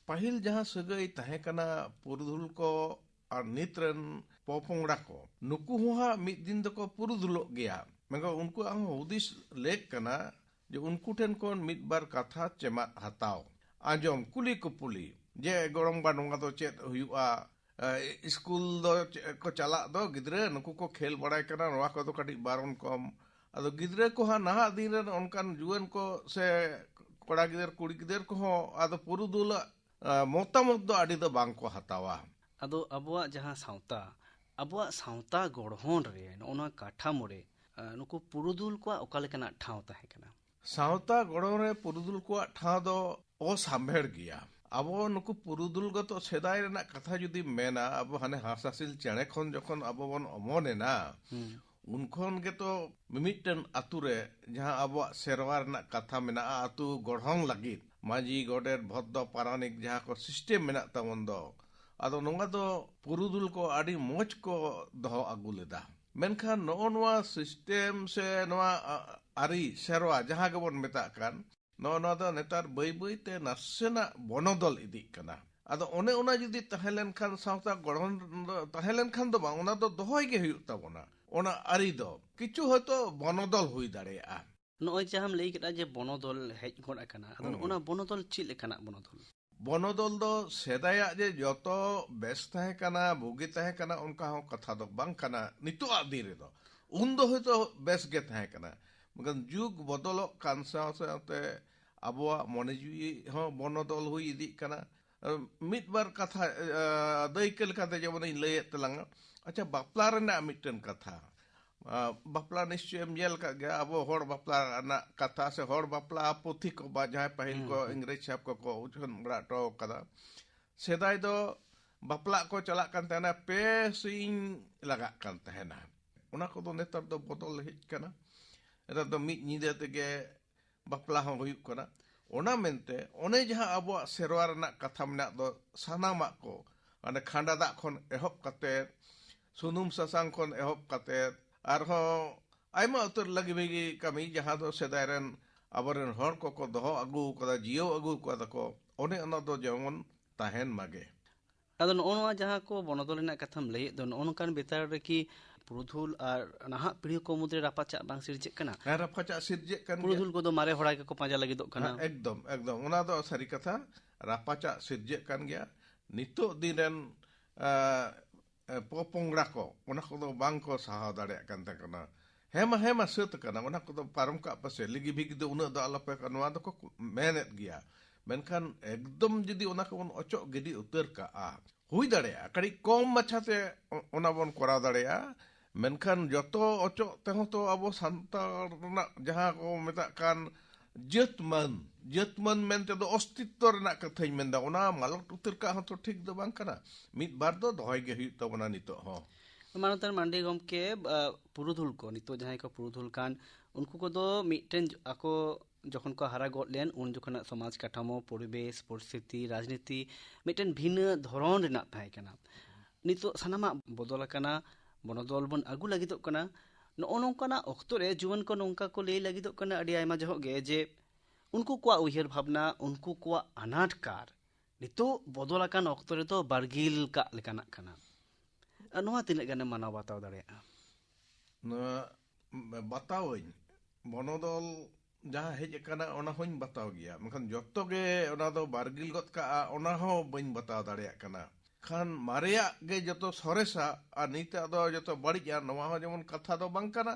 ᱯᱟᱹᱦᱤᱞ ᱡᱟᱦᱟᱸ ᱥᱟᱹᱜᱟᱹᱭ ᱛᱟᱦᱮᱸ ᱠᱟᱱᱟ ᱯᱩᱨᱩᱫᱷᱩᱞ ᱠᱚ ᱟᱨ ᱱᱤᱛ ᱨᱮᱱ ᱯᱚᱯᱚᱝᱲᱟ ᱠᱚ, ᱱᱩᱠᱩ ᱦᱚᱸ ᱦᱟᱸᱜ ᱢᱤᱫ ᱫᱤᱱ ᱫᱚᱠᱚ ᱯᱩᱨᱩᱫᱷᱩᱞᱚᱜ ᱜᱮᱭᱟ᱾ ᱢᱮᱱᱠᱷᱟᱱ ᱩᱱᱠᱩᱣᱟᱜ ᱦᱚᱸ ᱦᱩᱫᱤᱥ ᱞᱮᱠ ᱠᱟᱱᱟ ᱡᱮ ᱩᱱᱠᱩ ᱴᱷᱮᱱ ᱠᱷᱚᱱ ᱢᱤᱫ ᱵᱟᱨ ᱠᱟᱛᱷᱟ ᱪᱮᱢᱟᱫ ᱦᱟᱛᱟᱣ, ᱟᱸᱡᱚᱢ, ᱠᱩᱞᱤ ᱠᱩᱯᱩᱞᱤ, ᱡᱮ, "ᱜᱚᱲᱚᱢ ᱵᱟ, ᱱᱚᱣᱟ ᱫᱚ ᱪᱮᱫ ᱦᱩᱭᱩᱜᱼᱟ? ᱮ, ᱥᱠᱩᱞ ᱫᱚ ᱪᱮᱫ ᱠᱚ ᱪᱟᱞᱟᱜ ᱫᱚ ᱜᱤᱫᱽᱨᱟᱹ, ᱱᱩᱠᱩ ᱠᱚ ᱠᱷᱮᱞ ᱵᱟᱲᱟᱭ ᱠᱟᱱᱟ, ᱱᱚᱣᱟ ᱠᱚᱫᱚ ᱠᱟᱹᱴᱤᱡ ᱵᱟᱨᱚᱱ ᱠᱚᱢ᱾" ᱟᱫᱚ ᱜᱤᱫᱽᱨᱟᱹ ᱠᱚ ᱦᱟᱸᱜ ᱱᱟᱦᱟᱜ ᱫᱤᱱ ᱨᱮᱱ ᱚᱱᱠᱟᱱ ᱡᱩᱣᱟᱹᱱ ᱠᱚ ᱥᱮ ᱠᱚᱲᱟ ᱜᱤᱫᱟᱹᱨ, ᱠᱩᱲᱤ ᱜᱤᱫᱟᱹᱨ ᱠᱚᱦᱚᱸ ᱟᱫᱚ ᱯᱩᱨᱩᱫᱷᱩᱞᱟᱜ, ᱟ, ᱢᱚᱛᱟᱢᱚᱛ ᱫᱚ ᱟᱹᱰᱤ ᱫᱚ ᱵᱟᱝ ᱠᱚ ᱦᱟᱛᱟᱣᱟ᱾ ᱟᱫᱚ ᱟᱵᱚᱣᱟᱜ ᱡᱟᱦᱟᱸ ᱥᱟᱶᱛᱟ, ᱟᱵᱚᱣᱟᱜ ᱥᱟᱶᱛᱟ ᱜᱚᱲᱦᱚᱱ ᱨᱮ, ᱱᱚᱜᱼᱚ ᱱᱚᱣᱟ ᱠᱟᱴᱷᱟᱢᱳ ᱨᱮ, ᱟ, ᱱᱩᱠᱩ ᱯᱩᱨᱩᱫᱷᱩᱞ ᱠᱚᱣᱟᱜ ᱚᱠᱟ ᱞᱮᱠᱟᱱᱟᱜ ᱴᱷᱟᱶ ᱛᱟᱦᱮᱸ ᱠᱟᱱᱟ? ᱥᱟᱶᱛᱟ ᱜᱚᱲᱦᱚᱱ ᱨᱮ ᱯᱩᱨᱩᱫᱷᱩᱞ ᱠᱚᱣᱟᱜ ᱴᱷᱟᱶ ᱫᱚ ᱚᱥᱟᱢᱵᱷᱮᱲ ᱜᱮᱭᱟ᱾ ᱟᱵᱚ ᱱᱩᱠᱩ ᱯᱩᱨᱩᱫᱷᱩᱞ ᱜᱚᱛᱚ ᱥᱮᱫᱟᱭ ᱨᱮᱱᱟᱜ ᱠᱟᱛᱷᱟ ᱡᱩᱫᱤᱢ ᱢᱮᱱᱟ, ᱟᱵᱚ ᱦᱟᱱᱮ ᱦᱟᱸᱥ ᱦᱟᱸᱥᱤᱞ ᱪᱮᱬᱮ ᱠᱷᱚᱱ ᱡᱚᱠᱷᱚᱱ ᱟᱵᱚ ᱵᱚᱱ ᱚᱢᱚᱱ ᱮᱱᱟ, ᱦᱩᱸ᱾ ᱩᱱ ᱠᱷᱚᱱ ᱜᱮᱛᱚ ᱢᱤᱢᱤᱫᱴᱮᱱ ᱟᱛᱩ ᱨᱮ ᱡᱟᱦᱟᱸ ᱟᱵᱚᱣᱟᱜ ᱥᱮᱨᱣᱟ ᱨᱮᱱᱟᱜ ᱠᱟᱛᱷᱟ ᱢᱮᱱᱟᱜᱼᱟ, ᱟᱛᱩ ᱜᱚᱲᱦᱚᱱ ᱞᱟᱹᱜᱤᱫ ᱢᱟᱹᱡᱷᱤ, ᱜᱚᱰᱮᱛ, ᱵᱷᱚᱫᱽᱫᱚ, ᱯᱟᱨᱟᱱᱤᱠ ᱡᱟᱦᱟᱸ ᱠᱚ system ᱢᱮᱱᱟᱜ ᱛᱟᱵᱚᱱ ᱫᱚ, ᱟᱫᱚ ᱱᱚᱣᱟ ᱫᱚ ᱯᱩᱨᱩᱫᱷᱩᱞ ᱠᱚ ᱟᱹᱰᱤ ᱢᱚᱡᱽ ᱠᱚ ᱫᱚᱦᱚ ᱟᱹᱜᱩ ᱞᱮᱫᱟ᱾ ᱢᱮᱱᱠᱷᱟᱱ ᱱᱚᱜᱼᱚ ᱱᱚᱣᱟ ᱥᱤᱥᱴᱮᱢ ᱥᱮ ᱱᱚᱣᱟ ᱟ-, ᱟᱹᱨᱤ ᱥᱮᱨᱣᱟ ᱡᱟᱦᱟᱸ ᱜᱮᱵᱚᱱ ᱢᱮᱛᱟᱜ ᱠᱟᱱ, ᱱᱚᱜᱼᱚ ᱱᱚᱣᱟ ᱫᱚ ᱱᱮᱛᱟᱨ ᱵᱟᱹᱭ ᱵᱟᱹᱭ ᱛᱮ ᱱᱟᱥᱮᱱᱟᱜ ᱵᱚᱱᱚᱫᱚᱞ ᱤᱫᱤᱜ ᱠᱟᱱᱟ᱾ ᱟᱫᱚ ᱚᱱᱮ ᱚᱱᱟ ᱡᱩᱫᱤ ᱛᱟᱦᱮᱸ ᱞᱮᱱᱠᱷᱟᱱ, ᱥᱟᱶᱛᱟ ᱜᱚᱲᱦᱚᱱ ᱫᱚ ᱛᱟᱦᱮᱸ ᱞᱮᱱᱠᱷᱟᱱ ᱫᱚ ᱵᱟᱝ, ᱚᱱᱟ ᱫᱚ ᱫᱚᱦᱚᱭ ᱜᱮ ᱦᱩᱭᱩᱜ ᱛᱟᱵᱚᱱᱟ, ᱚᱱᱟ ᱟᱹᱨᱤ ᱫᱚ᱾ ᱠᱤᱪᱷᱩ ᱦᱚᱭᱛᱳ ᱵᱚᱱᱚᱫᱚᱞ ᱦᱩᱭ ᱫᱟᱲᱮᱭᱟᱜᱼᱟ᱾ ᱱᱚᱜᱼᱚᱭ ᱡᱟᱦᱟᱸᱢ ᱞᱟᱹᱭ ᱠᱮᱫᱟ ᱡᱮ ᱵᱚᱱᱚᱫᱚᱞ ᱦᱮᱡ ᱜᱚᱫ ᱟᱠᱟᱱᱟ, ᱟᱫᱚ ᱦᱩᱸ᱾ ᱚᱱᱟ ᱵᱚᱱᱚᱫᱚᱞ ᱪᱮᱫ ᱞᱮᱠᱟᱱᱟᱜ ᱵᱚᱱᱚᱫᱚᱞ? ᱵᱚᱱᱚᱫᱚᱞ ᱫᱚ ᱥᱮᱫᱟᱭᱟᱜ ᱡᱮ ᱡᱚᱛᱚ ᱵᱮᱥ ᱛᱟᱦᱮᱸ ᱠᱟᱱᱟ, ᱵᱩᱜᱤ ᱛᱟᱦᱮᱸ ᱠᱟᱱᱟ, ᱚᱱᱠᱟ ᱦᱚᱸ ᱠᱟᱛᱷᱟ ᱫᱚ ᱵᱟᱝ ᱠᱟᱱᱟ᱾ ᱱᱤᱛᱚᱜᱟᱜ ᱫᱤᱱ ᱨᱮᱫᱚ, ᱩᱱ ᱫᱚ ᱦᱚᱭᱛᱳ ᱵᱮᱥ ᱜᱮ ᱛᱟᱦᱮᱸ ᱠᱟᱱᱟ, ᱢᱮᱱᱠᱷᱟᱱ ᱡᱩᱜᱽ ᱵᱚᱫᱚᱞᱚᱜ ᱠᱟᱱ ᱥᱟᱶ ᱥᱟᱶᱛᱮ ᱟᱵᱚᱣᱟᱜ ᱢᱚᱱᱮ ᱡᱤᱣᱤ ᱦᱚᱸ ᱵᱚᱱᱚᱫᱚᱞ ᱦᱩᱭ ᱤᱫᱤᱜ ᱠᱟᱱᱟ᱾ ᱢᱤᱫ ᱵᱟᱨ ᱠᱟᱛᱷᱟ, ᱮ, ᱫᱟᱹᱭᱠᱟᱹ ᱞᱮᱠᱟᱛᱮ ᱡᱮᱢᱚᱱᱤᱧ ᱞᱟᱹᱭᱮᱫ ᱛᱟᱞᱟᱝᱟ, ᱟᱪᱪᱷᱟ, ᱵᱟᱯᱞᱟ ᱨᱮᱱᱟᱜ ᱢᱤᱫᱴᱮᱱ ᱠᱟᱛᱷᱟ, ᱟ, ᱵᱟᱯᱞᱟ ᱱᱤᱥᱪᱚᱭᱮᱢ ᱧᱮᱞ ᱟᱠᱟᱫ ᱜᱮᱭᱟ, ᱟᱵᱚ ᱦᱚᱲ ᱵᱟᱯᱞᱟ ᱨᱮᱱᱟᱜ ᱠᱟᱛᱷᱟ ᱥᱮ ᱦᱚᱲ ᱵᱟᱯᱞᱟ ᱯᱩᱛᱷᱤ ᱠᱚ ᱵᱟ ᱡᱟᱦᱟᱸᱭ ᱯᱟᱹᱦᱤᱞ ᱦᱩᱸ, ᱠᱚ ᱦᱩᱸ᱾ ᱤᱝᱨᱮᱡᱽ ᱥᱟᱦᱮᱵᱽ ᱠᱚᱠᱚ ᱩᱪᱷᱟᱹᱱ ᱵᱟᱲᱟ ᱦᱚᱴᱚ ᱟᱠᱟᱫᱟ᱾ ᱥᱮᱫᱟᱭ ᱫᱚ ᱵᱟᱯᱞᱟᱜ ᱠᱚ ᱪᱟᱞᱟᱜ ᱠᱟᱱ ᱛᱟᱦᱮᱱᱟ, ᱯᱮ ᱥᱤᱧ ᱞᱟᱜᱟᱜ ᱠᱟᱱ ᱛᱟᱦᱮᱱᱟ᱾ ᱚᱱᱟ ᱠᱚᱫᱚ ᱱᱮᱛᱟᱨ ᱫᱚ ᱵᱚᱫᱚᱞ ᱦᱮᱡ ᱠᱟᱱᱟ᱾ ᱱᱮᱛᱟᱨ ᱫᱚ ᱢᱤᱫ ᱧᱤᱫᱟᱹ ᱛᱮᱜᱮ ᱵᱟᱯᱞᱟ ᱦᱚᱸ ᱦᱩᱭᱩᱜ ᱠᱟᱱᱟ᱾ ᱚᱱᱟ ᱢᱮᱱᱛᱮ ᱚᱱᱮ ᱡᱟᱦᱟᱸ ᱟᱵᱚᱣᱟᱜ ᱥᱮᱨᱣᱟ ᱨᱮᱱᱟᱜ ᱠᱟᱛᱷᱟ ᱢᱮᱱᱟᱜ ᱫᱚ, ᱥᱟᱱᱟᱢᱟᱜ ᱠᱚ, ᱢᱟᱱᱮ ᱠᱷᱟᱸᱰᱟ ᱫᱟᱜ ᱠᱷᱚᱱ ᱮᱦᱚᱵ ᱠᱟᱛᱮ, ᱥᱩᱱᱩᱢ ᱥᱟᱥᱟᱝ ᱠᱷᱚᱱ ᱮᱦᱚᱵ ᱠᱟᱛᱮ, ᱟᱨᱦᱚᱸ ᱟᱭᱢᱟ ᱩᱛᱟᱹᱨ ᱞᱟᱹᱜᱤ ᱵᱷᱟᱹᱜᱤ ᱠᱟᱹᱢᱤ ᱡᱟᱦᱟᱸ ᱫᱚ ᱥᱮᱫᱟᱭ ᱨᱮᱱ ᱟᱵᱚᱨᱮᱱ ᱦᱚᱲ ᱠᱚᱠᱚ ᱫᱚᱦᱚ ᱟᱹᱜᱩ ᱟᱠᱟᱫᱟ, ᱡᱤᱭᱟᱹᱣ ᱟᱹᱜᱩ ᱟᱠᱟᱫᱟ ᱠᱚ, ᱚᱱᱮ ᱚᱱᱟ ᱫᱚ ᱡᱮᱢᱚᱱ ᱛᱟᱦᱮᱱ ᱢᱟᱜᱮ᱾ ᱟᱫᱚ ᱱᱚᱜᱼᱚ ᱱᱚᱣᱟ ᱡᱟᱦᱟᱸ ᱠᱚ ᱵᱚᱱᱚᱫᱚᱞ ᱨᱮᱱᱟᱜ ᱠᱟᱛᱷᱟᱢ ᱞᱟᱹᱭᱮᱫ ᱫᱚ, ᱱᱚᱜᱼᱚ ᱱᱚᱝᱠᱟᱱ ᱵᱮᱛᱟᱲ ᱨᱮᱠᱤ ᱯᱩᱨᱩᱫᱷᱩᱞ ᱟᱨ ᱱᱟᱦᱟᱜ ᱯᱤᱲᱦᱤ ᱠᱚ ᱢᱩᱫᱽᱨᱮ ᱨᱟᱯᱟᱪᱟᱜ ᱵᱟᱝ ᱥᱤᱨᱡᱟᱹᱜ ᱠᱟᱱᱟ? ᱦᱮᱸ, ᱨᱟᱯᱟᱪᱟᱜ ᱥᱤᱨᱡᱟᱹᱜ ᱠᱟᱱ ᱜᱮᱭᱟ᱾ ᱯᱩᱨᱩᱫᱷᱩᱞ ᱠᱚᱫᱚ ᱢᱟᱨᱮ ᱦᱚᱲᱟ ᱜᱮᱠᱚ ᱯᱟᱸᱡᱟ ᱞᱟᱹᱜᱤᱫᱚᱜ ᱠᱟᱱᱟ᱾ ᱦᱮᱸ, ᱮᱠᱫᱚᱢ, ᱮᱠᱫᱚᱢ᱾ ᱚᱱᱟ ᱫᱚ ᱥᱟᱹᱨᱤ ᱠᱟᱛᱷᱟ, ᱨᱟᱯᱟᱪᱟᱜ ᱥᱤᱨᱡᱟᱹᱜ ᱠᱟᱱ ᱜᱮᱭᱟ᱾ ᱱᱤᱛᱚᱜ ᱫᱤᱱ ᱨᱮᱱ, ᱮ, ᱮ, ᱯᱚᱯᱚᱝᱲᱟ ᱠᱚ ᱚᱱᱟ ᱠᱚᱫᱚ ᱵᱟᱝ ᱠᱚ ᱥᱟᱦᱟᱣ ᱫᱟᱲᱮᱭᱟᱜ ᱠᱟᱱ ᱛᱟᱠᱚ ᱠᱟᱱᱟ᱾ ᱦᱮᱸ ᱢᱟ, ᱦᱮᱸ ᱢᱟ, ᱥᱟᱹᱛ ᱟᱠᱟᱱᱟ, ᱚᱱᱟ ᱠᱚᱫᱚ ᱯᱟᱨᱚᱢ ᱠᱟᱜ ᱯᱮᱥᱮ, ᱞᱤᱜᱤ ᱵᱷᱤᱜᱤ ᱫᱚ ᱩᱱᱟᱹᱜ ᱫᱚ ᱟᱞᱚᱯᱮ, ᱱᱚᱣᱟ ᱫᱚᱠᱚ ᱢᱮᱱᱮᱫ ᱜᱮᱭᱟ᱾ ᱢᱮᱱᱠᱷᱟᱱ ᱮᱠᱫᱚᱢ ᱡᱩᱫᱤ ᱚᱱᱟ ᱠᱚᱵᱚᱱ ᱚᱪᱚᱜ ᱜᱤᱰᱤ ᱩᱛᱟᱹᱨ ᱠᱟᱜᱼᱟ, ᱦᱩᱭ ᱫᱟᱲᱮᱭᱟᱜᱼᱟ, ᱠᱟᱹᱴᱤᱡ ᱠᱚᱢ ᱢᱟᱪᱷᱟ ᱛᱮ ᱚ-, ᱚᱱᱟ ᱵᱚᱱ ᱠᱚᱨᱟᱣ ᱫᱟᱲᱮᱭᱟᱜᱼᱟ᱾ ᱢᱮᱱᱠᱷᱟᱱ ᱡᱚᱛᱚ ᱚᱪᱚᱜ ᱛᱮᱦᱚᱸ ᱛᱚ ᱟᱵᱚ ᱥᱟᱱᱛᱟᱲ ᱨᱮᱱᱟᱜ ᱡᱟᱦᱟᱸ ᱠᱚ ᱢᱮᱛᱟᱜ ᱠᱟᱱ ᱡᱟᱹᱛ ᱢᱟᱹᱱ, ᱡᱟᱹᱛ ᱢᱟᱹᱱ ᱢᱮᱱᱛᱮ ᱫᱚ ᱚᱥᱛᱤᱛᱛᱚ ᱨᱮᱱᱟᱜ ᱠᱟᱛᱷᱟᱧ ᱢᱮᱱᱫᱟ, ᱚᱱᱟ ᱢᱟᱞᱚᱴ ᱩᱛᱟᱹᱨ ᱠᱟᱜ ᱦᱚᱸ ᱛᱚ ᱴᱷᱤᱠ ᱫᱚ ᱵᱟᱝ ᱠᱟᱱᱟ᱾ ᱢᱤᱫ ᱵᱟᱨ ᱫᱚ ᱫᱚᱦᱚᱭ ᱜᱮ ᱦᱩᱭᱩᱜ ᱛᱟᱵᱚᱱᱟ ᱱᱤᱛᱚᱜ ᱦᱚᱸ᱾ ᱢᱟᱱᱚᱛᱟᱱ ᱢᱟᱱᱰᱤ ᱜᱚᱢᱠᱮ, ᱟ, ᱯᱩᱨᱩᱫᱷᱩᱞ ᱠᱚ, ᱱᱤᱛᱚᱜ ᱡᱟᱦᱟᱸᱭ ᱠᱚ ᱯᱩᱨᱩᱫᱷᱩᱞ ᱠᱟᱱ, ᱩᱱᱠᱩ ᱠᱚᱫᱚ ᱢᱤᱫᱴᱮᱱ ᱟᱠᱚ ᱡᱚᱠᱷᱚᱱ ᱠᱚ ᱦᱟᱨᱟ ᱜᱚᱫ ᱞᱮᱱ, ᱩᱱ ᱡᱚᱠᱷᱚᱱᱟᱜ ᱥᱚᱢᱟᱡᱽ ᱠᱟᱴᱷᱟᱢᱳ, ᱯᱚᱨᱤᱵᱮᱥ, ᱯᱚᱨᱤᱥᱛᱷᱤᱛᱤ, ᱨᱟᱡᱽᱱᱤᱛᱤ ᱢᱤᱫᱴᱮᱱ ᱵᱷᱤᱱᱟᱹ ᱫᱷᱚᱨᱚᱱ ᱨᱮᱱᱟᱜ ᱛᱟᱦᱮᱸ ᱠᱟᱱᱟ᱾ ᱱᱤᱛᱚᱜ ᱥᱟᱱᱟᱢᱟᱜ ᱵᱚᱫᱚᱞ ᱟᱠᱟᱱᱟ, ᱵᱚᱱᱚᱫᱚᱞ ᱵᱚᱱ ᱟᱹᱜᱩ ᱞᱟᱹᱜᱤᱫᱚᱜ ᱠᱟᱱᱟ᱾ ᱱᱚᱜᱼᱚ ᱱᱚᱝᱠᱟᱱᱟᱜ ᱚᱠᱛᱚ ᱨᱮ ᱡᱩᱣᱟᱹᱱ ᱠᱚ ᱱᱚᱝᱠᱟ ᱠᱚ ᱞᱟᱹᱭ ᱞᱟᱹᱜᱤᱫᱚᱜ ᱠᱟᱱᱟ ᱟᱹᱰᱤ ᱟᱭᱢᱟ ᱡᱚᱦᱚᱜ ᱜᱮ, ᱡᱮ ᱩᱱᱠᱩ ᱠᱚᱣᱟᱜ ᱩᱭᱦᱟᱹᱨ ᱵᱷᱟᱵᱽᱱᱟ, ᱩᱱᱠᱩ ᱠᱚᱣᱟᱜ ᱟᱱᱟᱴ ᱠᱟᱨ ᱱᱤᱛᱚᱜ ᱵᱚᱫᱚᱞ ᱟᱠᱟᱱ ᱚᱠᱛᱚ ᱨᱮᱫᱚ ᱵᱟᱨᱜᱤᱞ ᱠᱟᱜ ᱞᱮᱠᱟᱱᱟᱜ ᱠᱟᱱᱟ᱾ ᱱᱚᱣᱟ ᱛᱤᱱᱟᱹᱜ ᱜᱟᱱᱮᱢ ᱢᱟᱱᱟᱣ ᱵᱟᱛᱟᱣ ᱫᱟᱲᱮᱭᱟᱜᱼᱟ? ᱱᱚᱣᱟ ᱵᱟᱛᱟᱣᱟᱹᱧ, ᱵᱚᱱᱚᱫᱚᱞ ᱡᱟᱦᱟᱸ ᱦᱮᱡ ᱟᱠᱟᱱᱟ, ᱚᱱᱟ ᱦᱚᱸᱧ ᱵᱟᱛᱟᱣ ᱜᱮᱭᱟ, ᱢᱮᱱᱠᱷᱟᱱ ᱡᱚᱛᱚ ᱜᱮ ᱚᱱᱟ ᱫᱚ ᱵᱟᱨᱜᱤᱞ ᱜᱚᱫ ᱠᱟᱜᱼᱟ, ᱚᱱᱟ ᱦᱚᱸ ᱵᱟᱹᱧ ᱵᱟᱛᱟᱣ ᱫᱟᱲᱮᱭᱟᱜ ᱠᱟᱱᱟ᱾ ᱠᱷᱟᱱ ᱢᱟᱨᱮᱭᱟᱜ ᱜᱮ ᱡᱚᱛᱚ ᱥᱚᱨᱮᱥᱟ ᱟᱨ ᱱᱤᱛᱟᱜ ᱫᱚ ᱡᱚᱛᱚ ᱵᱟᱹᱲᱤᱡᱼᱟ, ᱱᱚᱣᱟ ᱦᱚᱸ ᱡᱮᱢᱚᱱ ᱠᱟᱛᱷᱟ ᱫᱚ ᱵᱟᱝ ᱠᱟᱱᱟ᱾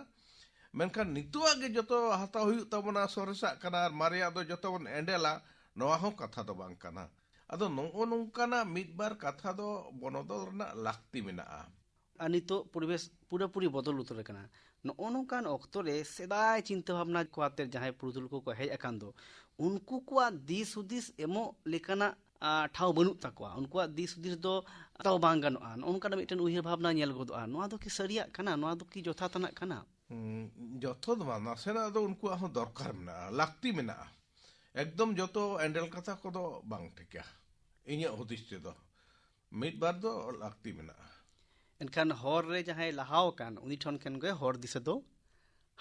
ᱢᱮᱱᱠᱷᱟᱱ ᱱᱤᱛᱚᱜᱟᱜ ᱜᱮ ᱡᱚᱛᱚ ᱦᱟᱛᱟᱣ ᱦᱩᱭᱩᱜ ᱛᱟᱵᱚᱱᱟ, ᱥᱚᱨᱮᱥᱟᱜ ᱠᱟᱱᱟ, ᱟᱨ ᱢᱟᱨᱮᱭᱟᱜ ᱫᱚ ᱡᱚᱛᱚ ᱵᱚᱱ ᱮᱸᱰᱮᱞᱟ, ᱱᱚᱣᱟ ᱦᱚᱸ ᱠᱟᱛᱷᱟ ᱫᱚ ᱵᱟᱝ ᱠᱟᱱᱟ᱾ ᱟᱫᱚ ᱱᱚᱜᱼᱚ ᱱᱚᱝᱠᱟᱱᱟᱜ ᱢᱤᱫ ᱵᱟᱨ ᱠᱟᱛᱷᱟ ᱫᱚ ᱵᱚᱱᱚᱫᱚᱞ ᱨᱮᱱᱟᱜ ᱞᱟᱹᱠᱛᱤ ᱢᱮᱱᱟᱜᱼᱟ᱾ ᱟᱨ ᱱᱤᱛᱚᱜ ᱯᱚᱨᱤᱵᱮᱥ ᱯᱩᱨᱟᱹᱯᱩᱨᱤ ᱵᱚᱫᱚᱞ ᱩᱛᱟᱹᱨ ᱟᱠᱟᱱᱟ᱾ ᱱᱚᱜᱼᱚ ᱱᱚᱝᱠᱟᱱ ᱚᱠᱛᱚ ᱨᱮ ᱥᱮᱫᱟᱭ ᱪᱤᱱᱛᱟᱹ ᱵᱷᱟᱵᱽᱱᱟ ᱠᱚ ᱟᱛᱮ ᱡᱟᱦᱟᱸᱭ ᱯᱩᱨᱩᱫᱷᱩᱞ ᱠᱚᱠᱚ ᱦᱮᱡ ᱟᱠᱟᱱ ᱫᱚ, ᱩᱱᱠᱩ ᱠᱚᱣᱟᱜ ᱫᱤᱥ ᱦᱩᱫᱤᱥ ᱮᱢᱚᱜ ᱞᱮᱠᱟᱱᱟᱜ, ᱟ, ᱴᱷᱟᱶ ᱵᱟᱹᱱᱩᱜ ᱛᱟᱠᱚᱣᱟ᱾ ᱩᱱᱠᱩᱣᱟᱜ ᱫᱤᱥ ᱦᱩᱫᱤᱥ ᱫᱚ ᱦᱟᱛᱟᱣ ᱵᱟᱝ ᱜᱟᱱᱚᱜᱼᱟ, ᱱᱚᱜᱼᱚ ᱱᱚᱝᱠᱟᱱᱟᱜ ᱢᱤᱫᱴᱮᱱ ᱩᱭᱦᱟᱹᱨ ᱵᱷᱟᱵᱽᱱᱟ ᱧᱮᱞ ᱜᱚᱫᱚᱜᱼᱟ᱾ ᱱᱚᱣᱟ ᱫᱚ ᱠᱤ ᱥᱟᱹᱨᱤᱭᱟᱜ ᱠᱟᱱᱟ? ᱱᱚᱣᱟ ᱫᱚ ᱠᱤ ᱡᱚᱛᱷᱟᱛᱟᱱᱟᱜ ᱠᱟᱱᱟ? ᱦᱩᱸ, ᱡᱚᱛᱚ ᱫᱚ ᱵᱟᱝ, ᱱᱟᱥᱮᱱᱟᱜ ᱫᱚ ᱩᱱᱠᱩᱣᱟᱜ ᱦᱚᱸ ᱫᱚᱨᱠᱟᱨ ᱢᱮᱱᱟᱜᱼᱟ, ᱞᱟᱹᱠᱛᱤ ᱢᱮᱱᱟᱜᱼᱟ᱾ ᱮᱠᱫᱚᱢ ᱡᱚᱛᱚ ᱮᱸᱰᱮᱞ ᱠᱟᱛᱷᱟ ᱠᱚᱫᱚ ᱵᱟᱝ ᱴᱷᱤᱠᱟ, ᱤᱧᱟᱹᱜ ᱦᱩᱫᱤᱥ ᱛᱮᱫᱚ ᱢᱤᱫ ᱵᱟᱨ ᱫᱚ ᱞᱟᱹᱠᱛᱤ ᱢᱮᱱᱟᱜᱼᱟ᱾ ᱮᱱᱠᱷᱟᱱ ᱦᱚᱨ ᱨᱮ ᱡᱟᱦᱟᱸᱭ ᱞᱟᱦᱟᱣ ᱟᱠᱟᱱ, ᱩᱱᱤ ᱴᱷᱮᱱ ᱠᱷᱚᱱ ᱜᱮ ᱦᱚᱨ ᱫᱤᱥᱟᱹ ᱫᱚ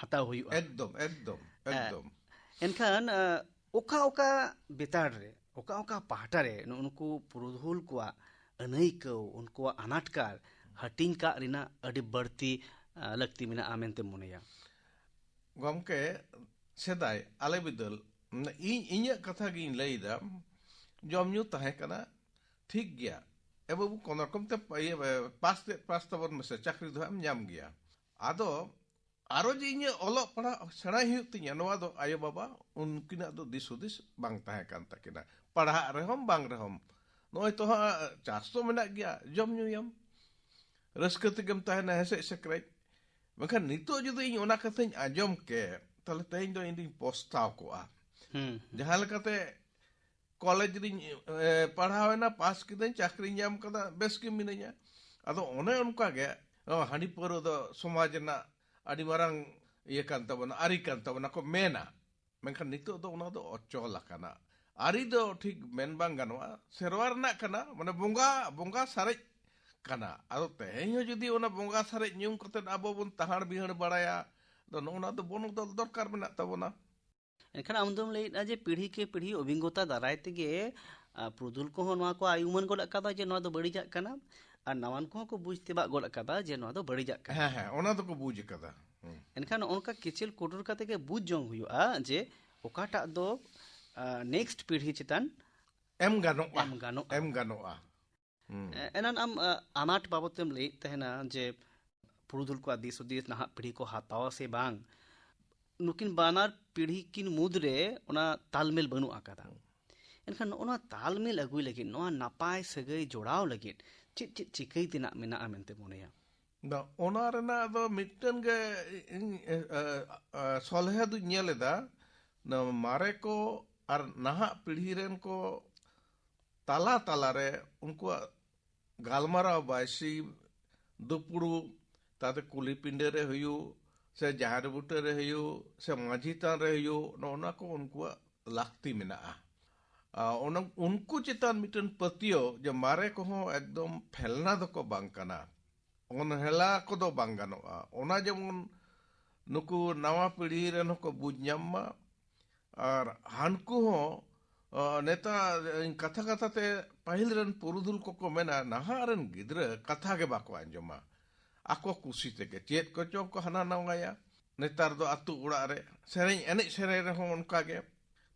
ᱦᱟᱛᱟᱣ ᱦᱩᱭᱩᱜᱼᱟ᱾ ᱮᱠᱫᱚᱢ, ᱮᱠᱫᱚᱢ, ᱦᱮᱸ᱾ ᱮᱠᱫᱚᱢ᱾ ᱮᱱᱠᱷᱟᱱ, ᱟ, ᱚᱠᱟ ᱚᱠᱟ ᱵᱮᱛᱟᱲ ᱨᱮ, ᱚᱠᱟ ᱚᱠᱟ ᱯᱟᱦᱴᱟ ᱨᱮ ᱱᱩᱜᱼᱩ ᱱᱩᱠᱩ ᱯᱩᱨᱩᱫᱷᱩᱞ ᱠᱚᱣᱟᱜ ᱟᱹᱱᱟᱹᱭᱠᱟᱹᱣ, ᱩᱱᱠᱩᱣᱟᱜ ᱟᱱᱟᱴᱠᱟᱨ ᱦᱟᱹᱴᱤᱧ ᱠᱟᱜ ᱨᱮᱱᱟᱜ ᱟᱹᱰᱤ ᱵᱟᱹᱲᱛᱤ, ᱟ, ᱞᱟᱹᱠᱛᱤ ᱢᱮᱱᱟᱜᱼᱟ ᱢᱮᱱᱛᱮᱢ ᱢᱚᱱᱮᱭᱟ? ᱜᱚᱢᱠᱮ, ᱥᱮᱫᱟᱭ ᱟᱞᱮ ᱵᱤᱫᱟᱹᱞ, ᱤᱧ ᱤᱧᱟᱹᱜ ᱠᱟᱛᱷᱟ ᱜᱤᱧ ᱞᱟᱹᱭᱫᱟ, ᱡᱚᱢ ᱧᱩ ᱛᱟᱦᱮᱸ ᱠᱟᱱᱟ, ᱴᱷᱤᱠ ᱜᱮᱭᱟ, ᱮ ᱵᱟᱹᱵᱩ, ᱠᱳᱱᱳ ᱨᱚᱠᱚᱢ ᱛᱮ ᱤᱭᱟᱹ, ᱯᱟᱥ ᱛᱮᱫ ᱯᱟᱥ ᱛᱟᱵᱚᱱ ᱢᱮᱥᱮ, ᱪᱟᱹᱠᱨᱤ ᱫᱚ ᱦᱟᱸᱜ ᱮᱢ ᱧᱟᱢ ᱜᱮᱭᱟ᱾ ᱟᱫᱚ ᱟᱨᱚ ᱡᱮ ᱤᱧᱟᱹᱜ ᱚᱞᱚᱜ ᱯᱟᱲᱦᱟᱜ ᱥᱮᱬᱟᱭ ᱦᱩᱭᱩᱜ ᱛᱤᱧᱟᱹ, ᱱᱚᱣᱟ ᱫᱚ ᱟᱭᱳᱼᱵᱟᱵᱟ ᱩᱱᱠᱤᱱᱟᱜ ᱫᱚ ᱫᱤᱥ ᱦᱩᱫᱤᱥ ᱵᱟᱝ ᱛᱟᱦᱮᱸ ᱠᱟᱱ ᱛᱟᱹᱠᱤᱱᱟ᱾ ᱯᱟᱲᱦᱟᱜ ᱨᱮᱦᱚᱸᱢ ᱵᱟᱝ ᱨᱮᱦᱚᱸᱢ, ᱱᱚᱜᱼᱚᱭ ᱛᱚ ᱦᱟᱸᱜ ᱪᱟᱥ ᱛᱚ ᱢᱮᱱᱟᱜ ᱜᱮᱭᱟ, ᱡᱚᱢ ᱧᱩᱭᱟᱢ, ᱨᱟᱹᱥᱠᱟᱹ ᱛᱮᱜᱮᱢ ᱛᱟᱦᱮᱱᱟ ᱦᱮᱸᱥᱮᱡ ᱥᱮᱠᱨᱮᱡ᱾ ᱢᱮᱱᱠᱷᱟᱱ ᱱᱤᱛᱚᱜ ᱡᱩᱫᱤ ᱤᱧ ᱚᱱᱟ ᱠᱟᱛᱷᱟᱧ ᱟᱸᱡᱚᱢ ᱠᱮ, ᱛᱟᱦᱞᱮ ᱛᱮᱦᱮᱧ ᱫᱚ ᱤᱧ ᱫᱚᱧ ᱯᱚᱥᱛᱟᱣ ᱠᱚᱜᱼᱟ᱾ ᱦᱩᱸ, ᱦᱩᱸ᱾ ᱡᱟᱦᱟᱸ ᱞᱮᱠᱟᱛᱮ ᱠᱚᱞᱮᱡᱽ ᱨᱤᱧ, ᱮ, ᱯᱟᱲᱦᱟᱣᱮᱱᱟ, ᱯᱟᱥ ᱠᱤᱫᱟᱹᱧ, ᱪᱟᱹᱠᱨᱤᱧ ᱧᱟᱢ ᱠᱟᱫᱟ, ᱵᱮᱥ ᱜᱮ ᱢᱤᱱᱟᱹᱧᱟ᱾ ᱟᱫᱚ ᱚᱱᱮ ᱚᱱᱠᱟ ᱜᱮ, ᱱᱚᱣᱟ ᱦᱟᱺᱰᱤ ᱯᱟᱹᱣᱨᱟᱹ ᱫᱚ ᱥᱚᱢᱟᱡᱽ ᱨᱮᱱᱟᱜ ᱟᱹᱰᱤ ᱢᱟᱨᱟᱝ ᱤᱭᱟᱹ ᱠᱟᱱ ᱛᱟᱵᱚᱱᱟ, ᱟᱹᱨᱤ ᱠᱟᱱ ᱛᱟᱵᱚᱱᱟ ᱠᱚ ᱢᱮᱱᱟ᱾ ᱢᱮᱱᱠᱷᱟᱱ ᱱᱤᱛᱚᱜ ᱫᱚ ᱚᱱᱟ ᱫᱚ ᱚᱪᱚᱞ ᱟᱠᱟᱱᱟ᱾ ᱟᱹᱨᱤ ᱫᱚ ᱴᱷᱤᱠ ᱢᱮᱱ ᱵᱟᱝ ᱜᱟᱱᱚᱜᱼᱟ, ᱥᱮᱨᱣᱟ ᱨᱮᱱᱟᱜ ᱠᱟᱱᱟ, ᱢᱟᱱᱮ ᱵᱚᱸᱜᱟ, ᱵᱚᱸᱜᱟ ᱥᱟᱨᱮᱡ ᱠᱟᱱᱟ᱾ ᱟᱫᱚ ᱛᱮᱦᱮᱧ ᱦᱚᱸ ᱡᱩᱫᱤ ᱚᱱᱟ ᱵᱚᱸᱜᱟ ᱥᱟᱨᱮᱡ ᱧᱩ ᱠᱟᱛᱮᱫ ᱟᱵᱚ ᱵᱚᱱ ᱛᱟᱦᱟᱲ ᱵᱤᱦᱟᱹᱲ ᱵᱟᱲᱟᱭᱟ, ᱟᱫᱚ ᱱᱚᱜᱼᱚ ᱱᱚᱣᱟ ᱫᱚ ᱵᱚᱱᱚᱫᱚᱞ ᱫᱚᱨᱠᱟᱨ ᱢᱮᱱᱟᱜ ᱛᱟᱵᱚᱱᱟ᱾ ᱮᱱᱠᱷᱟᱱ ᱟᱢ ᱫᱚᱢ ᱞᱟᱹᱭᱮᱫᱼᱟ ᱡᱮ ᱯᱤᱲᱦᱤ ᱠᱮ ᱯᱤᱲᱦᱤ ᱚᱵᱷᱤᱜᱽᱜᱚᱛᱟ ᱫᱟᱨᱟᱭ ᱛᱮᱜᱮ, ᱟ, ᱯᱩᱨᱩᱫᱷᱩᱞ ᱠᱚᱦᱚᱸ ᱱᱚᱣᱟ ᱠᱚ ᱟᱭ ᱩᱢᱟᱹᱱ ᱜᱚᱫ ᱟᱠᱟᱫᱟ ᱡᱮ ᱱᱚᱣᱟ ᱫᱚ ᱵᱟᱹᱲᱤᱡᱟᱜ ᱠᱟᱱᱟ, ᱟᱨ ᱱᱟᱣᱟᱱ ᱠᱚᱦᱚᱸ ᱠᱚ ᱵᱩᱡᱽ ᱛᱮᱵᱟᱜ ᱜᱚᱫ ᱟᱠᱟᱫᱟ ᱡᱮ ᱱᱚᱣᱟ ᱫᱚ ᱵᱟᱹᱲᱤᱡᱟᱜ ᱠᱟᱱᱟ᱾ ᱦᱮᱸ, ᱦᱮᱸ, ᱚᱱᱟ ᱫᱚᱠᱚ ᱵᱩᱡᱽ ᱟᱠᱟᱫᱟ᱾ ᱦᱩᱸ᱾ ᱮᱱᱠᱷᱟᱱ ᱱᱚᱜᱼᱚ ᱱᱚᱝᱠᱟ ᱠᱮᱪᱮᱞ ᱠᱚᱴᱩᱨ ᱠᱟᱛᱮ ᱜᱮ ᱵᱩᱡᱽ ᱡᱚᱝ ᱦᱩᱭᱩᱜᱼᱟ ᱡᱮ ᱚᱠᱟᱴᱟᱜ ᱫᱚ, ᱟ, ᱱᱮᱠᱥᱴ ᱯᱤᱲᱦᱤ ᱪᱮᱛᱟᱱ ᱮᱢ ᱜᱟᱱᱚᱜᱼᱟ᱾ ᱮᱢ ᱜᱟᱱᱚᱜᱼᱟ᱾ ᱮᱢ ᱜᱟᱱᱚᱜᱼᱟ᱾ ᱦᱩᱸ᱾ ᱮ-, ᱮᱱᱟᱱ ᱟᱢ, ᱟ, ᱟᱱᱟᱴ ᱵᱟᱵᱚᱛ ᱛᱮᱢ ᱞᱟᱹᱭᱮᱫ ᱛᱟᱦᱮᱱᱟ ᱡᱮ ᱯᱩᱨᱩᱫᱷᱩᱞ ᱠᱚᱣᱟᱜ ᱫᱤᱥ ᱦᱩᱫᱤᱥ ᱱᱟᱦᱟᱜ ᱯᱤᱲᱦᱤ ᱠᱚ ᱦᱟᱛᱟᱣᱟ ᱥᱮ ᱵᱟᱝ, ᱱᱩᱠᱤᱱ ᱵᱟᱱᱟᱨ ᱯᱤᱲᱦᱤ ᱠᱤᱱ ᱢᱩᱫᱽᱨᱮ ᱚᱱᱟ ᱛᱟᱞᱢᱮᱞ ᱵᱟᱹᱱᱩᱜ ᱟᱠᱟᱫᱟ᱾ ᱮᱱᱠᱷᱟᱱ ᱱᱚᱜᱼᱚ ᱱᱚᱣᱟ ᱛᱟᱞᱢᱮᱞ ᱟᱹᱜᱩᱭ ᱞᱟᱹᱜᱤᱫ, ᱱᱚᱣᱟ ᱱᱟᱯᱟᱭ ᱥᱟᱹᱜᱟᱹᱭ ᱡᱚᱲᱟᱣ ᱞᱟᱹᱜᱤᱫ ᱪᱮᱫ ᱪᱮᱫ ᱪᱤᱠᱟᱹᱭ ᱛᱮᱱᱟᱜ ᱢᱮᱱᱟᱜᱼᱟ ᱢᱮᱱᱛᱮ ᱢᱚᱱᱮᱭᱟ? ᱫᱚ ᱚᱱᱟ ᱨᱮᱱᱟᱜ ᱫᱚ ᱢᱤᱫᱴᱮᱱ ᱜᱮ ᱤᱧ, ᱮ, ᱮ, ᱮ, ᱥᱚᱞᱦᱮ ᱫᱩᱧ ᱧᱮᱞ ᱮᱫᱟ, ᱱᱚᱣᱟ ᱢᱟᱨᱮ ᱠᱚ ᱟᱨ ᱱᱟᱦᱟᱜ ᱯᱤᱲᱦᱤ ᱨᱮᱱ ᱠᱚ ᱛᱟᱞᱟ ᱛᱟᱞᱟᱨᱮ ᱩᱱᱠᱩᱣᱟᱜ ᱜᱟᱞᱢᱟᱨᱟᱣ ᱵᱟᱭᱥᱤ ᱫᱩᱯᱲᱩᱵ, ᱛᱟᱛᱮ ᱠᱩᱞᱦᱤ ᱯᱤᱸᱰᱟᱹ ᱨᱮ ᱦᱩᱭᱩᱜ, ᱥᱮ ᱡᱟᱦᱮᱨ ᱵᱩᱴᱟᱹ ᱨᱮ ᱦᱩᱭᱩᱜ, ᱥᱮ ᱢᱟᱹᱡᱷᱤ ᱛᱷᱟᱱ ᱨᱮ ᱦᱩᱭᱩᱜ, ᱱᱚᱜᱼᱚ ᱱᱚᱣᱟ ᱠᱚ ᱩᱱᱠᱩᱣᱟᱜ ᱞᱟᱹᱠᱛᱤ ᱢᱮᱱᱟᱜᱼᱟ᱾ ᱟᱨ ᱚᱱᱟ, ᱩᱱᱠᱩ ᱪᱮᱛᱟᱱ ᱢᱤᱫᱴᱮᱱ ᱯᱟᱹᱛᱭᱟᱹᱣ ᱡᱮ ᱢᱟᱨᱮ ᱠᱚᱦᱚᱸ ᱮᱠᱫᱚᱢ ᱯᱷᱮᱞᱱᱟ ᱫᱚᱠᱚ ᱵᱟᱝ ᱠᱟᱱᱟ, ᱚᱱᱦᱮᱞᱟ ᱠᱚᱫᱚ ᱵᱟᱝ ᱜᱟᱱᱚᱜᱼᱟ, ᱚᱱᱟ ᱡᱮᱢᱚᱱ ᱱᱩᱠᱩ ᱱᱟᱣᱟ ᱯᱤᱲᱦᱤ ᱨᱮᱱ ᱦᱚᱸᱠᱚ ᱵᱩᱡᱽ ᱧᱟᱢ ᱢᱟ᱾ ᱟᱨ ᱦᱟᱱᱠᱩ ᱦᱚᱸ, ᱚ, ᱱᱮᱛᱟᱨ ᱠᱟᱛᱷᱟ ᱠᱟᱛᱷᱟ ᱛᱮ ᱯᱟᱹᱦᱤᱞ ᱨᱮᱱ ᱯᱩᱨᱩᱫᱷᱩᱞ ᱠᱚᱠᱚ ᱢᱮᱱᱟ, ᱱᱟᱦᱟᱜ ᱨᱮᱱ ᱜᱤᱫᱽᱨᱟᱹ ᱠᱟᱛᱷᱟ ᱜᱮ ᱵᱟᱠᱚ ᱟᱸᱡᱚᱢᱟ, ᱟᱠᱚ ᱠᱩᱥᱤ ᱛᱮᱜᱮ ᱪᱮᱫ ᱠᱚᱪᱚ ᱠᱚ ᱦᱟᱱᱟ ᱱᱟᱣᱟᱭᱟ᱾ ᱱᱮᱛᱟᱨ ᱫᱚ ᱟᱹᱛᱩ ᱚᱲᱟᱜ ᱨᱮ ᱥᱮᱨᱮᱧ, ᱮᱱᱮᱡ ᱥᱮᱨᱮᱧ ᱨᱮᱦᱚᱸ ᱚᱱᱠᱟ ᱜᱮ᱾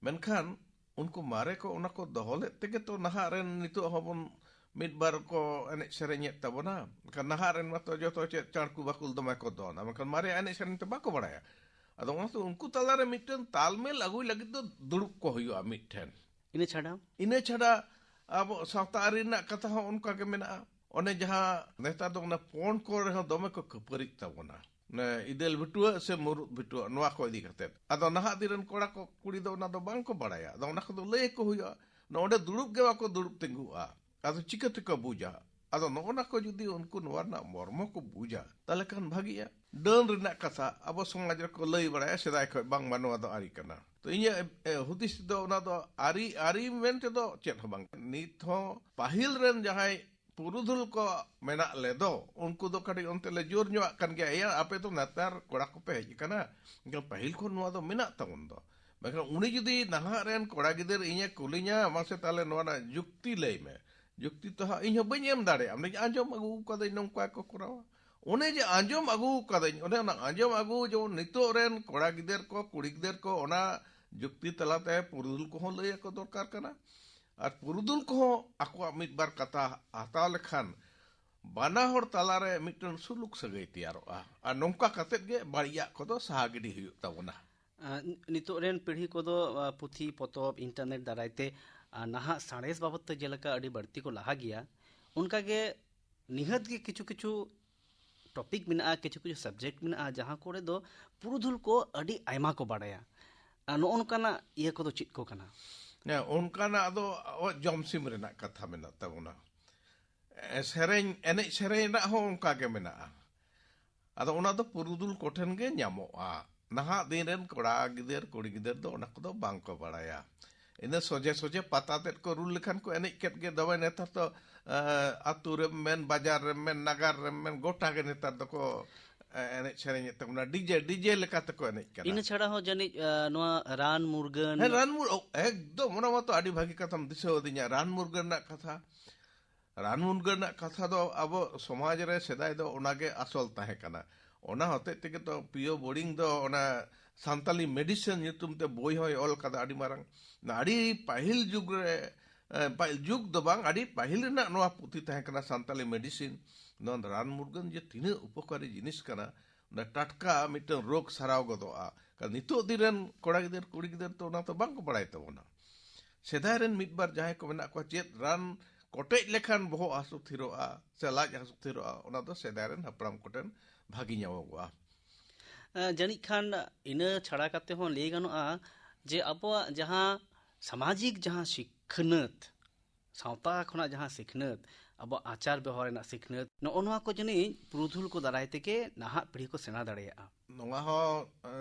ᱢᱮᱱᱠᱷᱟᱱ ᱩᱱᱠᱩ ᱢᱟᱨᱮ ᱠᱚ ᱚᱱᱟ ᱠᱚ ᱫᱚᱦᱚ ᱞᱮᱫ ᱛᱮᱜᱮ ᱛᱚ ᱱᱟᱦᱟᱜ ᱨᱮᱱ ᱱᱤᱛᱚᱜ ᱦᱚᱸᱵᱚᱱ ᱢᱤᱫ ᱵᱟᱨ ᱠᱚ ᱮᱱᱮᱡ ᱥᱮᱨᱮᱧᱮᱫ ᱛᱟᱵᱚᱱᱟ᱾ ᱢᱮᱱᱠᱷᱟᱱ ᱱᱟᱦᱟᱜ ᱨᱮᱱ ᱢᱟᱛᱚ ᱡᱚᱛᱚ ᱪᱮᱫ ᱪᱟᱲᱠᱩ ᱵᱟᱠᱩᱞ ᱫᱚᱢᱮ ᱠᱚ ᱫᱚᱱᱟ, ᱢᱮᱱᱠᱷᱟᱱ ᱢᱟᱨᱮ ᱮᱱᱮᱡ ᱥᱮᱨᱮᱧ ᱛᱚ ᱵᱟᱠᱚ ᱵᱟᱲᱟᱭᱟ᱾ ᱟᱫᱚ ᱚᱱᱟᱛᱮ ᱩᱱᱠᱩ ᱛᱟᱞᱟᱨᱮ ᱢᱤᱫᱴᱮᱱ ᱛᱟᱞᱢᱮᱞ ᱟᱹᱜᱩᱭ ᱞᱟᱹᱜᱤᱫ ᱫᱚ ᱫᱩᱲᱩᱵ ᱠᱚ ᱦᱩᱭᱩᱜᱼᱟ ᱢᱤᱫᱴᱷᱮᱱ᱾ ᱤᱱᱟᱹ ᱪᱷᱟᱰᱟ? ᱤᱱᱟᱹ ᱪᱷᱟᱰᱟ ᱟᱵᱚ ᱥᱟᱶᱛᱟ ᱟᱹᱨᱤ ᱨᱮᱱᱟᱜ ᱠᱟᱛᱷᱟ ᱦᱚᱸ ᱚᱱᱠᱟ ᱜᱮ ᱢᱮᱱᱟᱜᱼᱟ᱾ ᱚᱱᱮ ᱡᱟᱦᱟᱸ ᱱᱮᱛᱟᱨ ᱫᱚ ᱚᱱᱟ ᱯᱚᱱ ᱠᱚ ᱨᱮᱦᱚᱸ ᱫᱚᱢᱮ ᱠᱚ ᱠᱷᱟᱹᱯᱟᱹᱨᱤᱜ ᱛᱟᱵᱚᱱᱟ, ᱚᱱᱮ ᱤᱫᱟᱹᱞ ᱵᱷᱤᱴᱩᱣᱟᱹ ᱥᱮ ᱢᱩᱨᱩᱫ ᱵᱷᱤᱴᱩᱣᱟᱹ, ᱱᱚᱣᱟ ᱠᱚ ᱤᱫᱤ ᱠᱟᱛᱮᱫ᱾ ᱟᱫᱚ ᱱᱟᱦᱟᱜ ᱫᱤᱱ ᱨᱮᱱ ᱠᱚᱲᱟ ᱠᱚ ᱠᱩᱲᱤ ᱫᱚ ᱚᱱᱟ ᱫᱚ ᱵᱟᱝ ᱠᱚ ᱵᱟᱲᱟᱭᱟ᱾ ᱟᱫᱚ ᱚᱱᱟ ᱠᱚᱫᱚ ᱞᱟᱹᱭ ᱟᱠᱚ ᱦᱩᱭᱩᱜᱼᱟ, ᱱᱚᱰᱮ ᱫᱩᱲᱩᱵ ᱜᱮ ᱵᱟᱠᱚ ᱫᱩᱲᱩᱵ ᱛᱤᱸᱜᱩᱜᱼᱟ᱾ ᱟᱫᱚ ᱪᱤᱠᱟᱹ ᱛᱮᱠᱚ ᱵᱩᱡᱟ? ᱟᱫᱚ ᱱᱚᱜᱼᱚ ᱱᱟ ᱠᱚ ᱡᱩᱫᱤ ᱩᱱᱠᱩ ᱱᱚᱣᱟ ᱨᱮᱱᱟᱜ ᱢᱚᱨᱢᱚ ᱠᱚ ᱵᱩᱡᱟ, ᱛᱟᱦᱚᱞᱮ ᱠᱷᱟᱱ ᱵᱷᱟᱹᱜᱤᱜᱼᱟ᱾ ᱰᱟᱹᱱ ᱨᱮᱱᱟᱜ ᱠᱟᱛᱷᱟ ᱟᱵᱚ ᱥᱚᱢᱟᱡᱽ ᱨᱮᱠᱚ ᱞᱟᱹᱭ ᱵᱟᱲᱟᱭᱟ ᱥᱮᱫᱟᱭ ᱠᱷᱚᱱ, ᱵᱟᱝᱢᱟ ᱱᱚᱣᱟ ᱫᱚ ᱟᱹᱨᱤ ᱠᱟᱱᱟ᱾ ᱛᱚ ᱤᱧᱟᱹᱜ, ᱮ, ᱦᱩᱫᱤᱥ ᱫᱚ ᱚᱱᱟ ᱫᱚ ᱟᱹᱨᱤ, ᱟᱹᱨᱤ ᱢᱮᱱ ᱛᱮᱫᱚ ᱪᱮᱫ ᱦᱚᱸ ᱵᱟᱝ᱾ ᱱᱤᱛ ᱦᱚᱸ ᱯᱟᱹᱦᱤᱞ ᱨᱮᱱ ᱡᱟᱦᱟᱸᱭ ᱯᱩᱨᱩᱫᱷᱩᱞ ᱠᱚ ᱢᱮᱱᱟᱜ ᱞᱮᱫᱚ, ᱩᱱᱠᱩ ᱫᱚ ᱠᱟᱹᱴᱤᱡ ᱚᱱᱛᱮ ᱞᱮ ᱡᱳᱨ ᱧᱚᱜ ᱟᱜ ᱠᱟᱱ ᱜᱮᱭᱟ, ᱮᱭᱟ ᱟᱯᱮ ᱫᱚ ᱱᱮᱛᱟᱨ ᱠᱚᱲᱟ ᱠᱚᱯᱮ ᱦᱮᱡ ᱟᱠᱟᱱᱟ, ᱮᱱᱠᱷᱟᱱ ᱯᱟᱹᱦᱤᱞ ᱠᱷᱚᱱ ᱱᱚᱣᱟ ᱫᱚ ᱢᱮᱱᱟᱜ ᱛᱟᱵᱚᱱ ᱫᱚ᱾ ᱢᱮᱱᱠᱷᱟᱱ ᱩᱱᱤ ᱡᱩᱫᱤ ᱱᱟᱦᱟᱜ ᱨᱮᱱ ᱠᱚᱲᱟ ᱜᱤᱫᱟᱹᱨ ᱤᱧᱮ ᱠᱩᱞᱤᱧᱟ, ᱢᱟᱥᱮ ᱛᱟᱦᱚᱞᱮ ᱱᱚᱣᱟ ᱨᱮᱱᱟᱜ ᱡᱩᱠᱛᱤ ᱞᱟᱹᱭ ᱢᱮ, ᱡᱩᱠᱛᱤ ᱛᱚ ᱦᱟᱸᱜ ᱤᱧ ᱦᱚᱸ ᱵᱟᱹᱧ ᱮᱢ ᱫᱟᱲᱮᱭᱟᱜᱼᱟ᱾ ᱚᱱᱮ ᱟᱸᱡᱚᱢ ᱟᱹᱜᱩ ᱠᱟᱫᱟᱹᱧ ᱱᱚᱝᱠᱟ ᱠᱚ ᱠᱚᱨᱟᱣᱟ, ᱚᱱᱮ ᱡᱮ ᱟᱸᱡᱚᱢ ᱟᱹᱜᱩ ᱠᱟᱫᱟᱹᱧ, ᱚᱱᱮ ᱚᱱᱟ ᱟᱸᱡᱚᱢ ᱟᱹᱜᱩ ᱡᱮᱢᱚᱱ ᱱᱤᱛᱚᱜ ᱨᱮᱱ ᱠᱚᱲᱟ ᱜᱤᱫᱟᱹᱨ ᱠᱚ, ᱠᱩᱲᱤ ᱜᱤᱫᱟᱹᱨ ᱠᱚ ᱚᱱᱟ ᱡᱩᱠᱛᱤ ᱛᱟᱞᱟᱛᱮ ᱯᱩᱨᱩᱫᱷᱩᱞ ᱠᱚᱦᱚᱸ ᱞᱟᱹᱭ ᱟᱠᱚ ᱫᱚᱨᱠᱟᱨ ᱠᱟᱱᱟ᱾ ᱟᱨ ᱯᱩᱨᱩᱫᱷᱩᱞ ᱠᱚᱦᱚᱸ ᱟᱠᱚᱣᱟᱜ ᱢᱤᱫ ᱵᱟᱨ ᱠᱟᱛᱷᱟ ᱦᱟᱛᱟᱣ ᱞᱮᱠᱷᱟᱱ ᱵᱟᱱᱟ ᱦᱚᱲ ᱛᱟᱞᱟᱨᱮ ᱢᱤᱫᱴᱟᱝ ᱥᱩᱞᱩᱠ ᱥᱟᱹᱜᱟᱹᱭ ᱛᱮᱭᱟᱨᱚᱜᱼᱟ᱾ ᱟᱨ ᱱᱚᱝᱠᱟ ᱠᱟᱛᱮᱫ ᱜᱮ ᱵᱟᱹᱲᱤᱡᱟᱜ ᱠᱚᱫᱚ ᱥᱟᱦᱟ ᱜᱤᱰᱤ ᱦᱩᱭᱩᱜ ᱛᱟᱵᱚᱱᱟ᱾ ᱟᱸ, ᱱᱤᱛᱚᱜ ᱨᱮᱱ ᱯᱤᱲᱦᱤ ᱠᱚᱫᱚ, ᱟᱸ, ᱯᱩᱛᱷᱤ, ᱯᱚᱛᱚᱵ, ᱤᱱᱴᱟᱨᱱᱮᱴ ᱫᱟᱨᱟᱭ ᱛᱮ, ᱟᱸ, ᱱᱟᱦᱟᱜ ᱥᱟᱬᱮᱥ ᱵᱟᱵᱚᱫ ᱛᱮ ᱡᱮᱞᱮᱠᱟ ᱟᱹᱰᱤ ᱵᱟᱹᱲᱛᱤ ᱠᱚ ᱞᱟᱦᱟ ᱜᱮᱭᱟ, ᱚᱱᱠᱟ ᱜᱮ ᱱᱤᱦᱟᱹᱛ ᱜᱮ ᱠᱤᱪᱷᱩ ᱠᱤᱪᱷᱩ ᱴᱚᱯᱤᱠ ᱢᱮᱱᱟᱜᱼᱟ, ᱠᱤᱪᱷᱩ ᱠᱤᱪᱷᱩ ᱥᱟᱵᱡᱮᱠᱴ ᱢᱮᱱᱟᱜᱼᱟ, ᱡᱟᱦᱟᱸ ᱠᱚᱨᱮ ᱫᱚ ᱯᱩᱨᱩᱫᱷᱩᱞ ᱠᱚ ᱟᱹᱰᱤ ᱟᱭᱢᱟ ᱠᱚ ᱵᱟᱲᱟᱭᱟ᱾ ᱟᱨ ᱱᱚᱜᱼᱚ ᱱᱚᱝᱠᱟᱱᱟᱜ ᱤᱭᱟᱹ ᱠᱚᱫᱚ ᱪᱮᱫ ᱠᱚ ᱠᱟᱱᱟ? ᱦᱮᱸ, ᱚᱱᱠᱟᱱᱟᱜ ᱫᱚ ᱟᱵᱚᱣᱟᱜ ᱡᱚᱢ ᱥᱤᱢ ᱨᱮᱱᱟᱜ ᱠᱟᱛᱷᱟ ᱢᱮᱱᱟᱜ ᱛᱟᱵᱚᱱᱟ᱾ ᱮ, ᱥᱮᱨᱮᱧ, ᱮᱱᱮᱡ ᱥᱮᱨᱮᱧ ᱨᱮᱱᱟᱜ ᱦᱚᱸ ᱚᱱᱠᱟ ᱜᱮ ᱢᱮᱱᱟᱜᱼᱟ᱾ ᱟᱫᱚ ᱚᱱᱟ ᱫᱚ ᱯᱩᱨᱩᱫᱷᱩᱞ ᱠᱚᱴᱷᱮᱱ ᱜᱮ ᱧᱟᱢᱚᱜᱼᱟ᱾ ᱱᱟᱦᱟᱜ ᱫᱤᱱ ᱨᱮᱱ ᱠᱚᱲᱟ ᱜᱤᱫᱟᱹᱨ, ᱠᱩᱲᱤ ᱜᱤᱫᱟᱹᱨ ᱫᱚ ᱚᱱᱟ ᱠᱚᱫᱚ ᱵᱟᱝ ᱠᱚ ᱵᱟᱲᱟᱭᱟ᱾ ᱤᱱᱟᱹ ᱥᱚᱡᱷᱮ ᱥᱚᱡᱷᱮ ᱯᱟᱛᱟ ᱛᱮᱫ ᱠᱚ ᱨᱩ ᱞᱮᱠᱷᱟᱱ ᱠᱚ ᱮᱱᱮᱡ ᱠᱮᱫ ᱜᱮ᱾ ᱫᱚᱢᱮ ᱱᱮᱛᱟᱨ ᱫᱚ, ᱮ, ᱟᱹᱛᱩ ᱨᱮᱢ ᱢᱮᱱ, ᱵᱟᱡᱟᱨ ᱨᱮᱢ ᱢᱮᱱ, ᱱᱟᱜᱟᱨ ᱨᱮᱢ ᱢᱮᱱ, ᱜᱚᱴᱟ ᱜᱮ ᱱᱮᱛᱟᱨ ᱫᱚᱠᱚ, ᱮ, ᱮᱱᱮᱡ ᱥᱮᱨᱮᱧᱮᱫ ᱛᱟᱵᱚᱱᱟ᱾ ᱰᱤᱡᱮ, ᱰᱤᱡᱮ ᱞᱮᱠᱟ ᱛᱮᱠᱚ ᱮᱱᱮᱡ ᱠᱟᱱᱟ᱾ ᱤᱱᱟᱹ ᱪᱷᱟᱲᱟ ᱦᱚᱸ ᱡᱟᱹᱱᱤᱡ, ᱮ, ᱱᱚᱣᱟ ᱨᱟᱱ ᱢᱩᱨᱜᱟᱹᱱ᱾ ᱦᱮᱸ, ᱨᱟᱱ ᱢᱩᱨ-, ᱚ, ᱮᱠᱫᱚᱢ, ᱚᱱᱟ ᱢᱟᱛᱚ ᱟᱹᱰᱤ ᱵᱷᱟᱹᱜᱤ ᱠᱟᱛᱷᱟᱢ ᱫᱤᱥᱟᱹ ᱟᱹᱫᱤᱧᱟ, ᱨᱟᱱ ᱢᱩᱨᱜᱟᱹᱱ ᱨᱮᱱᱟᱜ ᱠᱟᱛᱷᱟ᱾ ᱨᱟᱱ ᱢᱩᱨᱜᱟᱹᱱ ᱨᱮᱱᱟᱜ ᱠᱟᱛᱷᱟ ᱫᱚ ᱟᱵᱚ ᱥᱚᱢᱟᱡᱽ ᱨᱮ ᱥᱮᱫᱟᱭ ᱫᱚ ᱚᱱᱟᱜᱮ ᱟᱥᱚᱞ ᱛᱟᱦᱮᱸ ᱠᱟᱱᱟ᱾ ᱚᱱᱟ ᱦᱚᱛᱮᱡ ᱛᱮᱜᱮ ᱛᱚ ᱯᱤᱭᱳ ᱵᱳᱨᱤᱝ ᱫᱚ ᱚᱱᱟ ᱥᱟᱱᱛᱟᱞᱤ ᱢᱮᱰᱤᱥᱤᱱ ᱧᱩᱛᱩᱢ ᱛᱮ ᱵᱳᱭ ᱦᱚᱸᱭ ᱚᱞ ᱠᱟᱫᱟ, ᱟᱹᱰᱤ ᱢᱟᱨᱟᱝ᱾ ᱚᱱᱟ ᱟᱹᱰᱤ ᱯᱟᱹᱦᱤᱞ ᱡᱩᱜᱽ ᱨᱮ, ᱮ, ᱯᱟᱹᱦᱤᱞ ᱡᱩᱜᱽ ᱫᱚ ᱵᱟᱝ, ᱟᱹᱰᱤ ᱯᱟᱹᱦᱤᱞ ᱨᱮᱱᱟᱜ ᱱᱚᱣᱟ ᱯᱩᱛᱷᱤ ᱛᱟᱦᱮᱸ ᱠᱟᱱᱟ, ᱥᱟᱱᱛᱟᱞᱤ ᱢᱮᱰᱤᱥᱤᱱ᱾ ᱱᱚᱣᱟ ᱨᱟᱱ ᱢᱩᱨᱜᱟᱹᱱ ᱡᱮ ᱛᱤᱱᱟᱹᱜ ᱩᱯᱚᱠᱟᱨᱤ ᱡᱤᱱᱤᱥ ᱠᱟᱱᱟ, ᱚᱱᱟ ᱴᱟᱴᱠᱟ ᱢᱤᱫᱴᱟᱝ ᱨᱳᱜᱽ ᱥᱟᱨᱟᱣ ᱜᱚᱫᱚᱜᱼᱟ᱾ ᱠᱟᱨᱚᱱ ᱱᱤᱛᱚᱜ ᱫᱤᱱ ᱨᱮᱱ ᱠᱚᱲᱟ ᱜᱤᱫᱟᱹᱨ, ᱠᱩᱲᱤ ᱜᱤᱫᱟᱹᱨ ᱛᱚ ᱚᱱᱟ ᱛᱚ ᱵᱟᱝ ᱠᱚ ᱵᱟᱲᱟᱭ ᱛᱟᱵᱚᱱᱟ᱾ ᱥᱮᱫᱟᱭ ᱨᱮᱱ ᱢᱤᱫ ᱵᱟᱨ ᱡᱟᱦᱟᱸᱭ ᱠᱚ ᱢᱮᱱᱟᱜ ᱠᱚᱣᱟ, ᱪᱮᱫ ᱨᱟᱱ ᱠᱚᱴᱮᱡ ᱞᱮᱠᱷᱟᱱ ᱵᱚᱦᱚᱜ ᱦᱟᱹᱥᱩ ᱛᱷᱤᱨᱚᱜᱼᱟ ᱥᱮ ᱞᱟᱡ ᱦᱟᱹᱥᱩ ᱛᱷᱤᱨᱚᱜᱼᱟ, ᱚᱱᱟ ᱫᱚ ᱥᱮᱫᱟᱭ ᱨᱮᱱ ᱦᱟᱯᱲᱟᱢ ᱠᱚᱴᱷᱮᱱ ᱵᱷᱟᱹᱜᱤ ᱧᱟᱢᱚᱜᱚᱜᱼᱟ᱾ ᱮᱸ, ᱡᱟᱹᱱᱤᱡ ᱠᱷᱟᱱ ᱤᱱᱟᱹ ᱪᱷᱟᱲᱟ ᱠᱟᱛᱮ ᱦᱚᱸ ᱞᱟᱹᱭ ᱜᱟᱱᱚᱜᱼᱟ ᱡᱮ ᱟᱵᱚᱣᱟᱜ ᱡᱟᱦᱟᱸ ᱥᱟᱢᱟᱡᱤᱠ ᱡᱟᱦᱟᱸ ᱥᱤᱠᱷᱱᱟᱹᱛ, ᱥᱟᱶᱛᱟ ᱠᱷᱚᱱᱟᱜ ᱡᱟᱦᱟᱸ ᱥᱤᱠᱷᱱᱟᱹᱛ, ᱟᱵᱚᱣᱟᱜ ᱟᱪᱟᱨ ᱵᱮᱣᱦᱟᱨ ᱨᱮᱱᱟᱜ ᱥᱤᱠᱷᱱᱟᱹᱛ, ᱱᱚᱜᱼᱚ ᱱᱚᱣᱟ ᱠᱚ ᱡᱟᱹᱱᱤᱡ ᱯᱩᱨᱩᱫᱷᱩᱞ ᱠᱚ ᱫᱟᱨᱟᱭ ᱛᱮᱜᱮ ᱱᱟᱦᱟᱜ ᱯᱤᱲᱦᱤ ᱠᱚ ᱥᱮᱬᱟ ᱫᱟᱲᱮᱭᱟᱜᱼᱟ᱾ ᱱᱚᱣᱟ ᱦᱚᱸ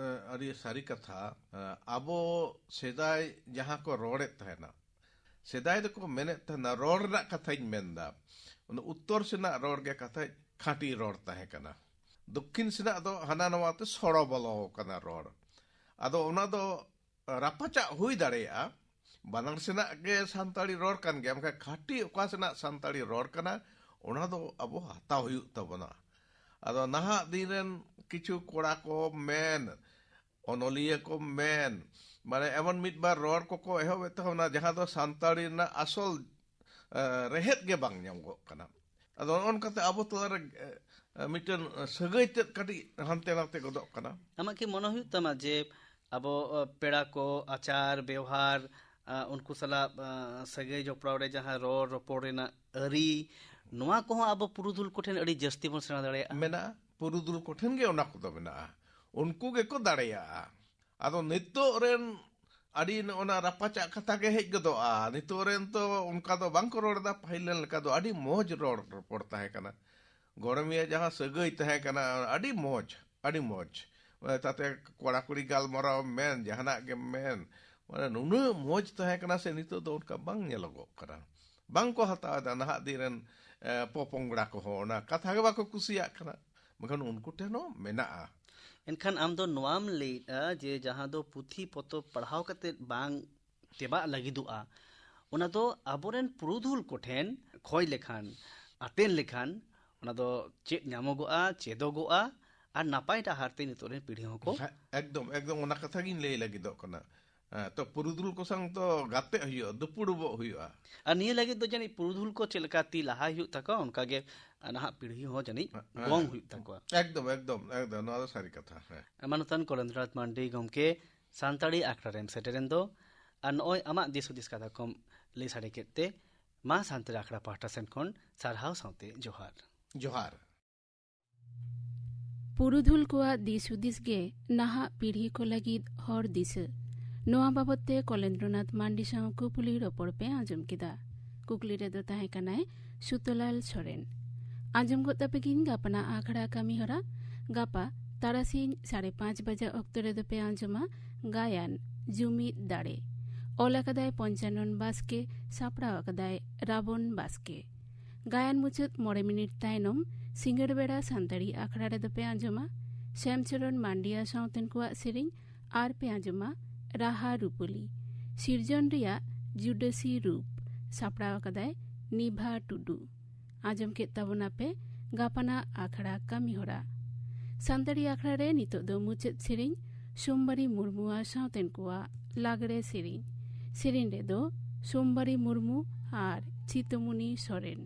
ᱟᱹᱰᱤ ᱥᱟᱹᱨᱤ ᱠᱟᱛᱷᱟ᱾ ᱟᱵᱚ ᱥᱮᱫᱟᱭ ᱡᱟᱦᱟᱸ ᱠᱚ ᱨᱚᱲᱮᱫ ᱛᱟᱦᱮᱱᱟ, ᱥᱮᱫᱟᱭ ᱫᱚᱠᱚ ᱢᱮᱱᱮᱫ ᱛᱟᱦᱮᱱᱟ, ᱨᱚᱲ ᱨᱮᱱᱟᱜ ᱠᱟᱛᱷᱟᱧ ᱢᱮᱱᱫᱟ, ᱚᱱᱟ ᱩᱛᱛᱚᱨ ᱥᱮᱱᱟᱜ ᱨᱚᱲ ᱜᱮ ᱠᱟᱛᱷᱟᱡ ᱠᱷᱟᱸᱴᱤ ᱨᱚᱲ ᱛᱟᱦᱮᱸ ᱠᱟᱱᱟ᱾ ᱫᱚᱠᱠᱷᱤᱱ ᱥᱮᱱᱟᱜ ᱫᱚ ᱦᱟᱱᱟ ᱱᱟᱣᱟ ᱛᱮ ᱥᱚᱲᱚ ᱵᱚᱞᱚ ᱟᱠᱟᱱᱟ ᱨᱚᱲ᱾ ᱟᱫᱚ ᱚᱱᱟ ᱫᱚ ᱨᱟᱯᱟᱪᱟᱜ ᱦᱩᱭ ᱫᱟᱲᱮᱭᱟᱜᱼᱟ, ᱵᱟᱱᱟᱨ ᱥᱮᱱᱟᱜ ᱜᱮ ᱥᱟᱱᱛᱟᱲᱤ ᱨᱚᱲ ᱠᱟᱱ ᱜᱮᱭᱟ, ᱢᱮᱱᱠᱷᱟᱱ ᱠᱷᱟᱹᱴᱤ ᱚᱠᱟ ᱥᱮᱱᱟᱜ ᱥᱟᱱᱛᱟᱲᱤ ᱨᱚᱲ ᱠᱟᱱᱟ, ᱚᱱᱟ ᱫᱚ ᱟᱵᱚ ᱦᱟᱛᱟᱣ ᱦᱩᱭᱩᱜ ᱛᱟᱵᱚᱱᱟ᱾ ᱟᱫᱚ ᱱᱟᱦᱟᱜ ᱫᱤᱱ ᱨᱮᱱ ᱠᱤᱪᱷᱩ ᱠᱚᱲᱟ ᱠᱚ ᱢᱮᱱ, ᱚᱱᱚᱞᱤᱭᱟᱹ ᱠᱚ ᱢᱮᱱ, ᱢᱟᱱᱮ ᱮᱢᱚᱱ ᱢᱤᱫ ᱵᱟᱨ ᱨᱚᱲ ᱠᱚᱠᱚ ᱮᱦᱚᱵᱮᱫ ᱛᱟᱵᱚᱱᱟ, ᱡᱟᱦᱟᱸ ᱫᱚ ᱥᱟᱱᱛᱟᱲᱤ ᱨᱮᱱᱟᱜ ᱟᱥᱚᱞ ᱨᱮᱦᱮᱫ ᱜᱮ ᱵᱟᱝ ᱧᱟᱢᱚᱜ ᱠᱟᱱᱟ᱾ ᱟᱫᱚ ᱱᱚᱜᱼᱚ ᱱᱚᱝᱠᱟᱛᱮ ᱟᱵᱚ ᱛᱟᱞᱟᱨᱮ ᱢᱤᱫᱴᱮᱱ ᱥᱟᱹᱜᱟᱹᱭ ᱛᱮᱫ ᱠᱟᱹᱴᱤᱡ ᱦᱟᱱᱛᱮ ᱱᱟᱛᱮ ᱜᱚᱫᱚᱜ ᱠᱟᱱᱟ᱾ ᱟᱢᱟᱜ ᱠᱤ ᱢᱚᱱᱮ ᱦᱩᱭᱩᱜ ᱛᱟᱢᱟ ᱡᱮ ᱟᱵᱚ ᱯᱮᱲᱟ ᱠᱚ ᱟᱪᱟᱨ ᱵᱮᱣᱦᱟᱨ, ᱩᱱᱠᱩ ᱥᱟᱞᱟᱜ ᱥᱟᱹᱜᱟᱹᱭ ᱡᱚᱯᱲᱟᱣ ᱨᱮ ᱡᱟᱦᱟᱸ ᱨᱚᱲ ᱨᱚᱯᱚᱲ ᱨᱮᱱᱟᱜ ᱟᱹᱨᱤ, ᱱᱚᱣᱟ ᱠᱚᱦᱚᱸ ᱟᱵᱚ ᱯᱩᱨᱩᱫᱷᱩᱞ ᱠᱚᱴᱷᱮᱱ ᱟᱹᱰᱤ ᱡᱟᱹᱥᱛᱤ ᱵᱚᱱ ᱥᱮᱬᱟ ᱫᱟᱲᱮᱭᱟᱜᱼᱟ? ᱢᱮᱱᱟᱜᱼᱟ, ᱯᱩᱨᱩᱫᱷᱩᱞ ᱠᱚᱴᱷᱮᱱ ᱜᱮ ᱚᱱᱟ ᱠᱚᱫᱚ ᱢᱮᱱᱟᱜᱼᱟ, ᱩᱱᱠᱩ ᱜᱮᱠᱚ ᱫᱟᱲᱮᱭᱟᱜᱼᱟ᱾ ᱟᱫᱚ ᱱᱤᱛᱚᱜ ᱨᱮᱱ ᱟᱹᱰᱤ ᱱᱚᱜᱼᱚ ᱱᱟ ᱨᱟᱯᱟᱪᱟᱜ ᱠᱟᱛᱷᱟ ᱜᱮ ᱦᱮᱡ ᱜᱚᱫᱚᱜᱼᱟ᱾ ᱱᱤᱛᱚᱜ ᱨᱮᱱ ᱛᱚ ᱚᱱᱠᱟ ᱫᱚ ᱵᱟᱝ ᱠᱚ ᱨᱚᱲ ᱮᱫᱟ, ᱯᱟᱹᱦᱤᱞ ᱨᱮᱱ ᱞᱮᱠᱟ ᱫᱚ ᱟᱹᱰᱤ ᱢᱚᱡᱽ ᱨᱚᱲ ᱨᱚᱯᱚᱲ ᱛᱟᱦᱮᱸ ᱠᱟᱱᱟ᱾ ᱜᱚᱲᱚᱢᱤᱭᱟᱹ ᱡᱟᱦᱟᱸ ᱥᱟᱹᱜᱟᱹᱭ ᱛᱟᱦᱮᱸ ᱠᱟᱱᱟ, ᱟᱹᱰᱤ ᱢᱚᱡᱽ, ᱟᱹᱰᱤ ᱢᱚᱡᱽ᱾ ᱛᱟᱛᱮ ᱠᱚᱲᱟ ᱠᱩᱲᱤ ᱜᱟᱞᱢᱟᱨᱟᱣ ᱢᱮᱱ, ᱡᱟᱦᱟᱱᱟᱜ ᱜᱮᱢ ᱢᱮᱱ, ᱢᱟᱱᱮ ᱱᱩᱱᱟᱹᱜ ᱢᱚᱡᱽ ᱛᱟᱦᱮᱸ ᱠᱟᱱᱟ ᱥᱮ, ᱱᱤᱛᱚᱜ ᱫᱚ ᱚᱱᱠᱟ ᱵᱟᱝ ᱧᱮᱞᱚᱜᱚᱜ ᱠᱟᱱᱟ᱾ ᱵᱟᱝ ᱠᱚ ᱦᱟᱛᱟᱣ ᱮᱫᱟ ᱱᱟᱦᱟᱜ ᱫᱤᱱ ᱨᱮᱱ ᱯᱚᱯᱚᱝᱲᱟ ᱠᱚᱦᱚᱸ, ᱚᱱᱟ ᱠᱟᱛᱷᱟ ᱜᱮ ᱵᱟᱠᱚ ᱠᱩᱥᱤᱭᱟᱜ ᱠᱟᱱᱟ᱾ ᱢᱮᱱᱠᱷᱟᱱ ᱩᱱᱠᱩ ᱴᱷᱮᱱ ᱦᱚᱸ ᱢᱮᱱᱟᱜᱼᱟ᱾ ᱮᱱᱠᱷᱟᱱ ᱟᱢ ᱫᱚ ᱱᱚᱣᱟᱢ ᱞᱟᱹᱭᱮᱫᱼᱟ ᱡᱮ ᱡᱟᱦᱟᱸ ᱫᱚ ᱯᱩᱛᱷᱤ ᱯᱚᱛᱚᱵ ᱯᱟᱲᱦᱟᱣ ᱠᱟᱛᱮ ᱵᱟᱝ ᱛᱮᱵᱟᱜ ᱞᱟᱹᱜᱤᱫᱚᱜᱼᱟ, ᱚᱱᱟ ᱫᱚ ᱟᱵᱚᱨᱮᱱ ᱯᱩᱨᱩᱫᱷᱩᱞ ᱠᱚᱴᱷᱮᱱ ᱠᱷᱚᱭ ᱞᱮᱠᱷᱟᱱ, ᱟᱛᱮᱱ ᱞᱮᱠᱷᱟᱱ, ᱚᱱᱟ ᱫᱚ ᱪᱮᱫ ᱧᱟᱢᱚᱜᱚᱜᱼᱟ, ᱪᱮᱫᱚᱜᱚᱜᱼᱟ, ᱟᱨ ᱱᱟᱯᱟᱭ ᱰᱟᱦᱟᱨ ᱛᱮ ᱱᱤᱛᱚᱜ ᱨᱮᱱ ᱯᱤᱲᱦᱤ ᱦᱚᱸᱠᱚ ᱦᱮᱸ, ᱮᱠᱫᱚᱢ, ᱮᱠᱫᱚᱢ ᱚᱱᱟ ᱠᱟᱛᱷᱟ ᱜᱤᱧ ᱞᱟᱹᱭ ᱞᱟᱹᱜᱤᱫᱚᱜ ᱠᱟᱱᱟ᱾ ᱦᱮᱸ, ᱛᱚ ᱯᱩᱨᱩᱫᱷᱩᱞ ᱠᱚ ᱥᱟᱶ ᱫᱚ ᱜᱟᱛᱮᱜ ᱦᱩᱭᱩᱜᱼᱟ, ᱫᱩᱯᱩᱲᱩᱵᱚᱜ ᱦᱩᱭᱩᱜᱼᱟ᱾ ᱟᱨ ᱱᱤᱭᱟᱹ ᱞᱟᱹᱜᱤᱫ ᱫᱚ ᱡᱟᱹᱱᱤᱡ ᱯᱩᱨᱩᱫᱷᱩᱞ ᱠᱚ ᱪᱮᱫ ᱞᱮᱠᱟ ᱛᱤ ᱞᱟᱦᱟᱭ ᱦᱩᱭᱩᱜ ᱛᱟᱠᱚᱣᱟ, ᱚᱱᱠᱟᱜᱮ ᱱᱟᱦᱟᱜ ᱯᱤᱲᱦᱤ ᱦᱚᱸ ᱡᱟᱹᱱᱤᱡ ᱦᱮᱸ, ᱜᱚᱝ ᱦᱮᱸ᱾ ᱦᱩᱭᱩᱜ ᱛᱟᱠᱚᱣᱟ᱾ ᱮᱠᱫᱚᱢ, ᱮᱠᱫᱚᱢ, ᱮᱠᱫᱚᱢ, ᱱᱚᱣᱟ ᱫᱚ ᱥᱟᱹᱨᱤ ᱠᱟᱛᱷᱟ᱾ ᱦᱮᱸ᱾ ᱢᱟᱱᱚᱛᱟᱱ ᱠᱚᱞᱮᱱᱫᱨᱚᱱᱟᱛᱷ ᱢᱟᱱᱰᱤ ᱜᱚᱢᱠᱮ, ᱥᱟᱱᱛᱟᱲᱤ ᱟᱠᱷᱲᱟ ᱨᱮᱢ ᱥᱮᱴᱮᱨᱮᱱ ᱫᱚ ᱟᱨ ᱱᱚᱜᱼᱚᱭ ᱟᱢᱟᱜ ᱫᱤᱥ ᱦᱩᱫᱤᱥ ᱠᱟᱛᱷᱟ ᱠᱚᱢ ᱞᱟᱹᱭ ᱥᱟᱰᱮ ᱠᱮᱫ ᱛᱮ, ᱢᱟ ᱥᱟᱱᱛᱟᱲᱤ ᱟᱠᱷᱲᱟ ᱯᱟᱦᱴᱟ ᱥᱮᱱ ᱠᱷᱚᱱ ᱥᱟᱨᱦᱟᱣ ᱥᱟᱶᱛᱮ ᱡᱚᱦᱟᱨ᱾ ᱡᱚᱦᱟᱨ᱾ ᱯᱩᱨᱩᱫᱷᱩᱞ ᱠᱚᱣᱟᱜ ᱫᱤᱥ ᱦᱩᱫᱤᱥ ᱜᱮ ᱱᱟᱦᱟᱜ ᱯᱤᱲᱦᱤ ᱠᱚ ᱞᱟᱹᱜᱤᱫ ᱦᱚᱨ ᱫᱤᱥᱟᱹ᱾ ᱱᱚᱣᱟ ᱵᱟᱵᱚᱛ ᱛᱮ ᱠᱚᱞᱮᱱᱫᱨᱚᱱᱟᱛᱷ ᱢᱟᱱᱰᱤ ᱥᱟᱶ ᱠᱩᱯᱞᱤ ᱨᱚᱯᱚᱲ ᱯᱮ ᱟᱸᱡᱚᱢ ᱠᱮᱫᱟ᱾ ᱠᱩᱠᱞᱤ ᱨᱮᱫᱚ ᱛᱟᱦᱮᱸ ᱠᱟᱱᱟᱭ ᱥᱩᱛᱚᱞᱟᱞ ᱥᱚᱨᱮᱱ᱾ ᱟᱸᱡᱚᱢ ᱜᱚᱫ ᱛᱟᱯᱮ ᱜᱤᱧ ᱜᱟᱯᱟᱱᱟᱜ ᱟᱠᱷᱲᱟ ᱠᱟᱹᱢᱤ ᱦᱚᱨᱟ᱾ ᱜᱟᱯᱟ ᱛᱟᱨᱟᱥᱤᱧ ᱥᱟᱲᱮ ᱯᱟᱸᱪ ᱵᱟᱡᱟ ᱚᱠᱛᱚ ᱨᱮᱫᱚ ᱯᱮ ᱟᱸᱡᱚᱢᱟ ᱜᱟᱭᱟᱱ ᱡᱩᱢᱤᱫ ᱫᱟᱲᱮ᱾ ᱚᱞ ᱟᱠᱟᱫᱟᱭ ᱯᱚᱧᱪᱟᱱᱚᱱ ᱵᱟᱥᱠᱮ, ᱥᱟᱯᱲᱟᱣ ᱟᱠᱟᱫᱟᱭ ᱨᱟᱵᱚᱱ ᱵᱟᱥᱠᱮ᱾ ᱜᱟᱭᱟᱱ ᱢᱩᱪᱟᱹᱫ ᱢᱚᱬᱮ ᱢᱤᱱᱤᱴ ᱛᱟᱭᱱᱚᱢ ᱥᱤᱸᱜᱟᱹᱲ ᱵᱮᱲᱟ ᱥᱟᱱᱛᱟᱲᱤ ᱟᱠᱷᱲᱟ ᱨᱮᱫᱚ ᱯᱮ ᱟᱸᱡᱚᱢᱟ ᱥᱭᱟᱢᱪᱚᱨᱚᱱ ᱢᱟᱱᱰᱤᱭᱟ ᱥᱟᱶᱛᱮᱱ ᱠᱚᱣᱟᱜ ᱥᱮᱨᱮᱧ ᱟᱨ ᱯᱮ ᱟᱸᱡᱚᱢᱟ ᱨᱟᱦᱟ ᱨᱩᱯᱟᱹᱞᱤ, ᱥᱤᱨᱡᱚᱱ ᱨᱮᱭᱟᱜ ᱡᱩᱰᱟᱹᱥᱤ ᱨᱩᱯ᱾ ᱥᱟᱯᱲᱟᱣ ᱟᱠᱟᱫᱟᱭ ᱱᱤᱵᱷᱟ ᱴᱩᱰᱩ᱾ ᱟᱸᱡᱚᱢ ᱠᱮᱫ ᱛᱟᱵᱚᱱᱟᱯᱮ ᱜᱟᱯᱟᱱᱟᱜ ᱟᱠᱷᱲᱟ ᱠᱟᱹᱢᱤ ᱦᱚᱨᱟ᱾ ᱥᱟᱱᱛᱟᱲᱤ ᱟᱠᱷᱲᱟ ᱨᱮ ᱱᱤᱛᱚᱜ ᱫᱚ ᱢᱩᱪᱟᱹᱫ ᱥᱮᱨᱮᱧ ᱥᱳᱢᱵᱟᱨᱤ ᱢᱩᱨᱢᱩ ᱟᱨ ᱥᱟᱶᱛᱮᱱ ᱠᱚᱣᱟᱜ ᱞᱟᱜᱽᱲᱮ ᱥᱮᱨᱮᱧ᱾ ᱥᱮᱨᱮᱧ ᱨᱮᱫᱚ ᱥᱳᱢᱵᱟᱨᱤ ᱢᱩᱨᱢᱩ ᱟᱨ ᱪᱤᱛᱟᱹᱢᱩᱱᱤ ᱥᱚᱨᱮᱱ᱾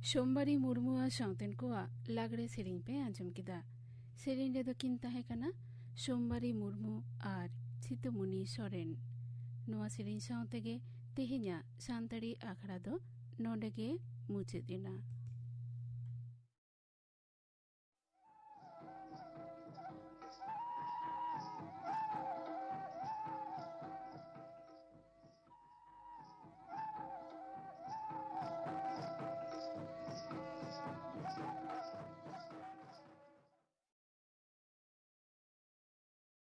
ᱥᱳᱢᱵᱟᱨᱤ ᱢᱩᱨᱢᱩ ᱟᱨ ᱥᱟᱶᱛᱮᱱ ᱠᱚᱣᱟᱜ ᱞᱟᱜᱽᱲᱮ ᱥᱮᱨᱮᱧ ᱯᱮ ᱟᱸᱡᱚᱢ ᱠᱮᱫᱟ᱾ ᱥᱮᱨᱮᱧ ᱨᱮᱫᱚ ᱠᱤᱱ ᱛᱟᱦᱮᱸ ᱠᱟᱱᱟ ᱥᱳᱢᱵᱟᱨᱤ ᱢᱩᱨᱢᱩ ᱟᱨ ᱥᱤᱛᱩᱢᱩᱱᱤ ᱥᱚᱨᱮᱱ᱾ ᱱᱚᱣᱟ ᱥᱮᱨᱮᱧ ᱥᱟᱶ ᱛᱮᱜᱮ ᱛᱮᱦᱮᱧᱟᱜ ᱥᱟᱱᱛᱟᱲᱤ ᱟᱠᱷᱲᱟ ᱫᱚ ᱱᱚᱰᱮ ᱜᱮ ᱢᱩᱪᱟᱹᱫ ᱮᱱᱟ᱾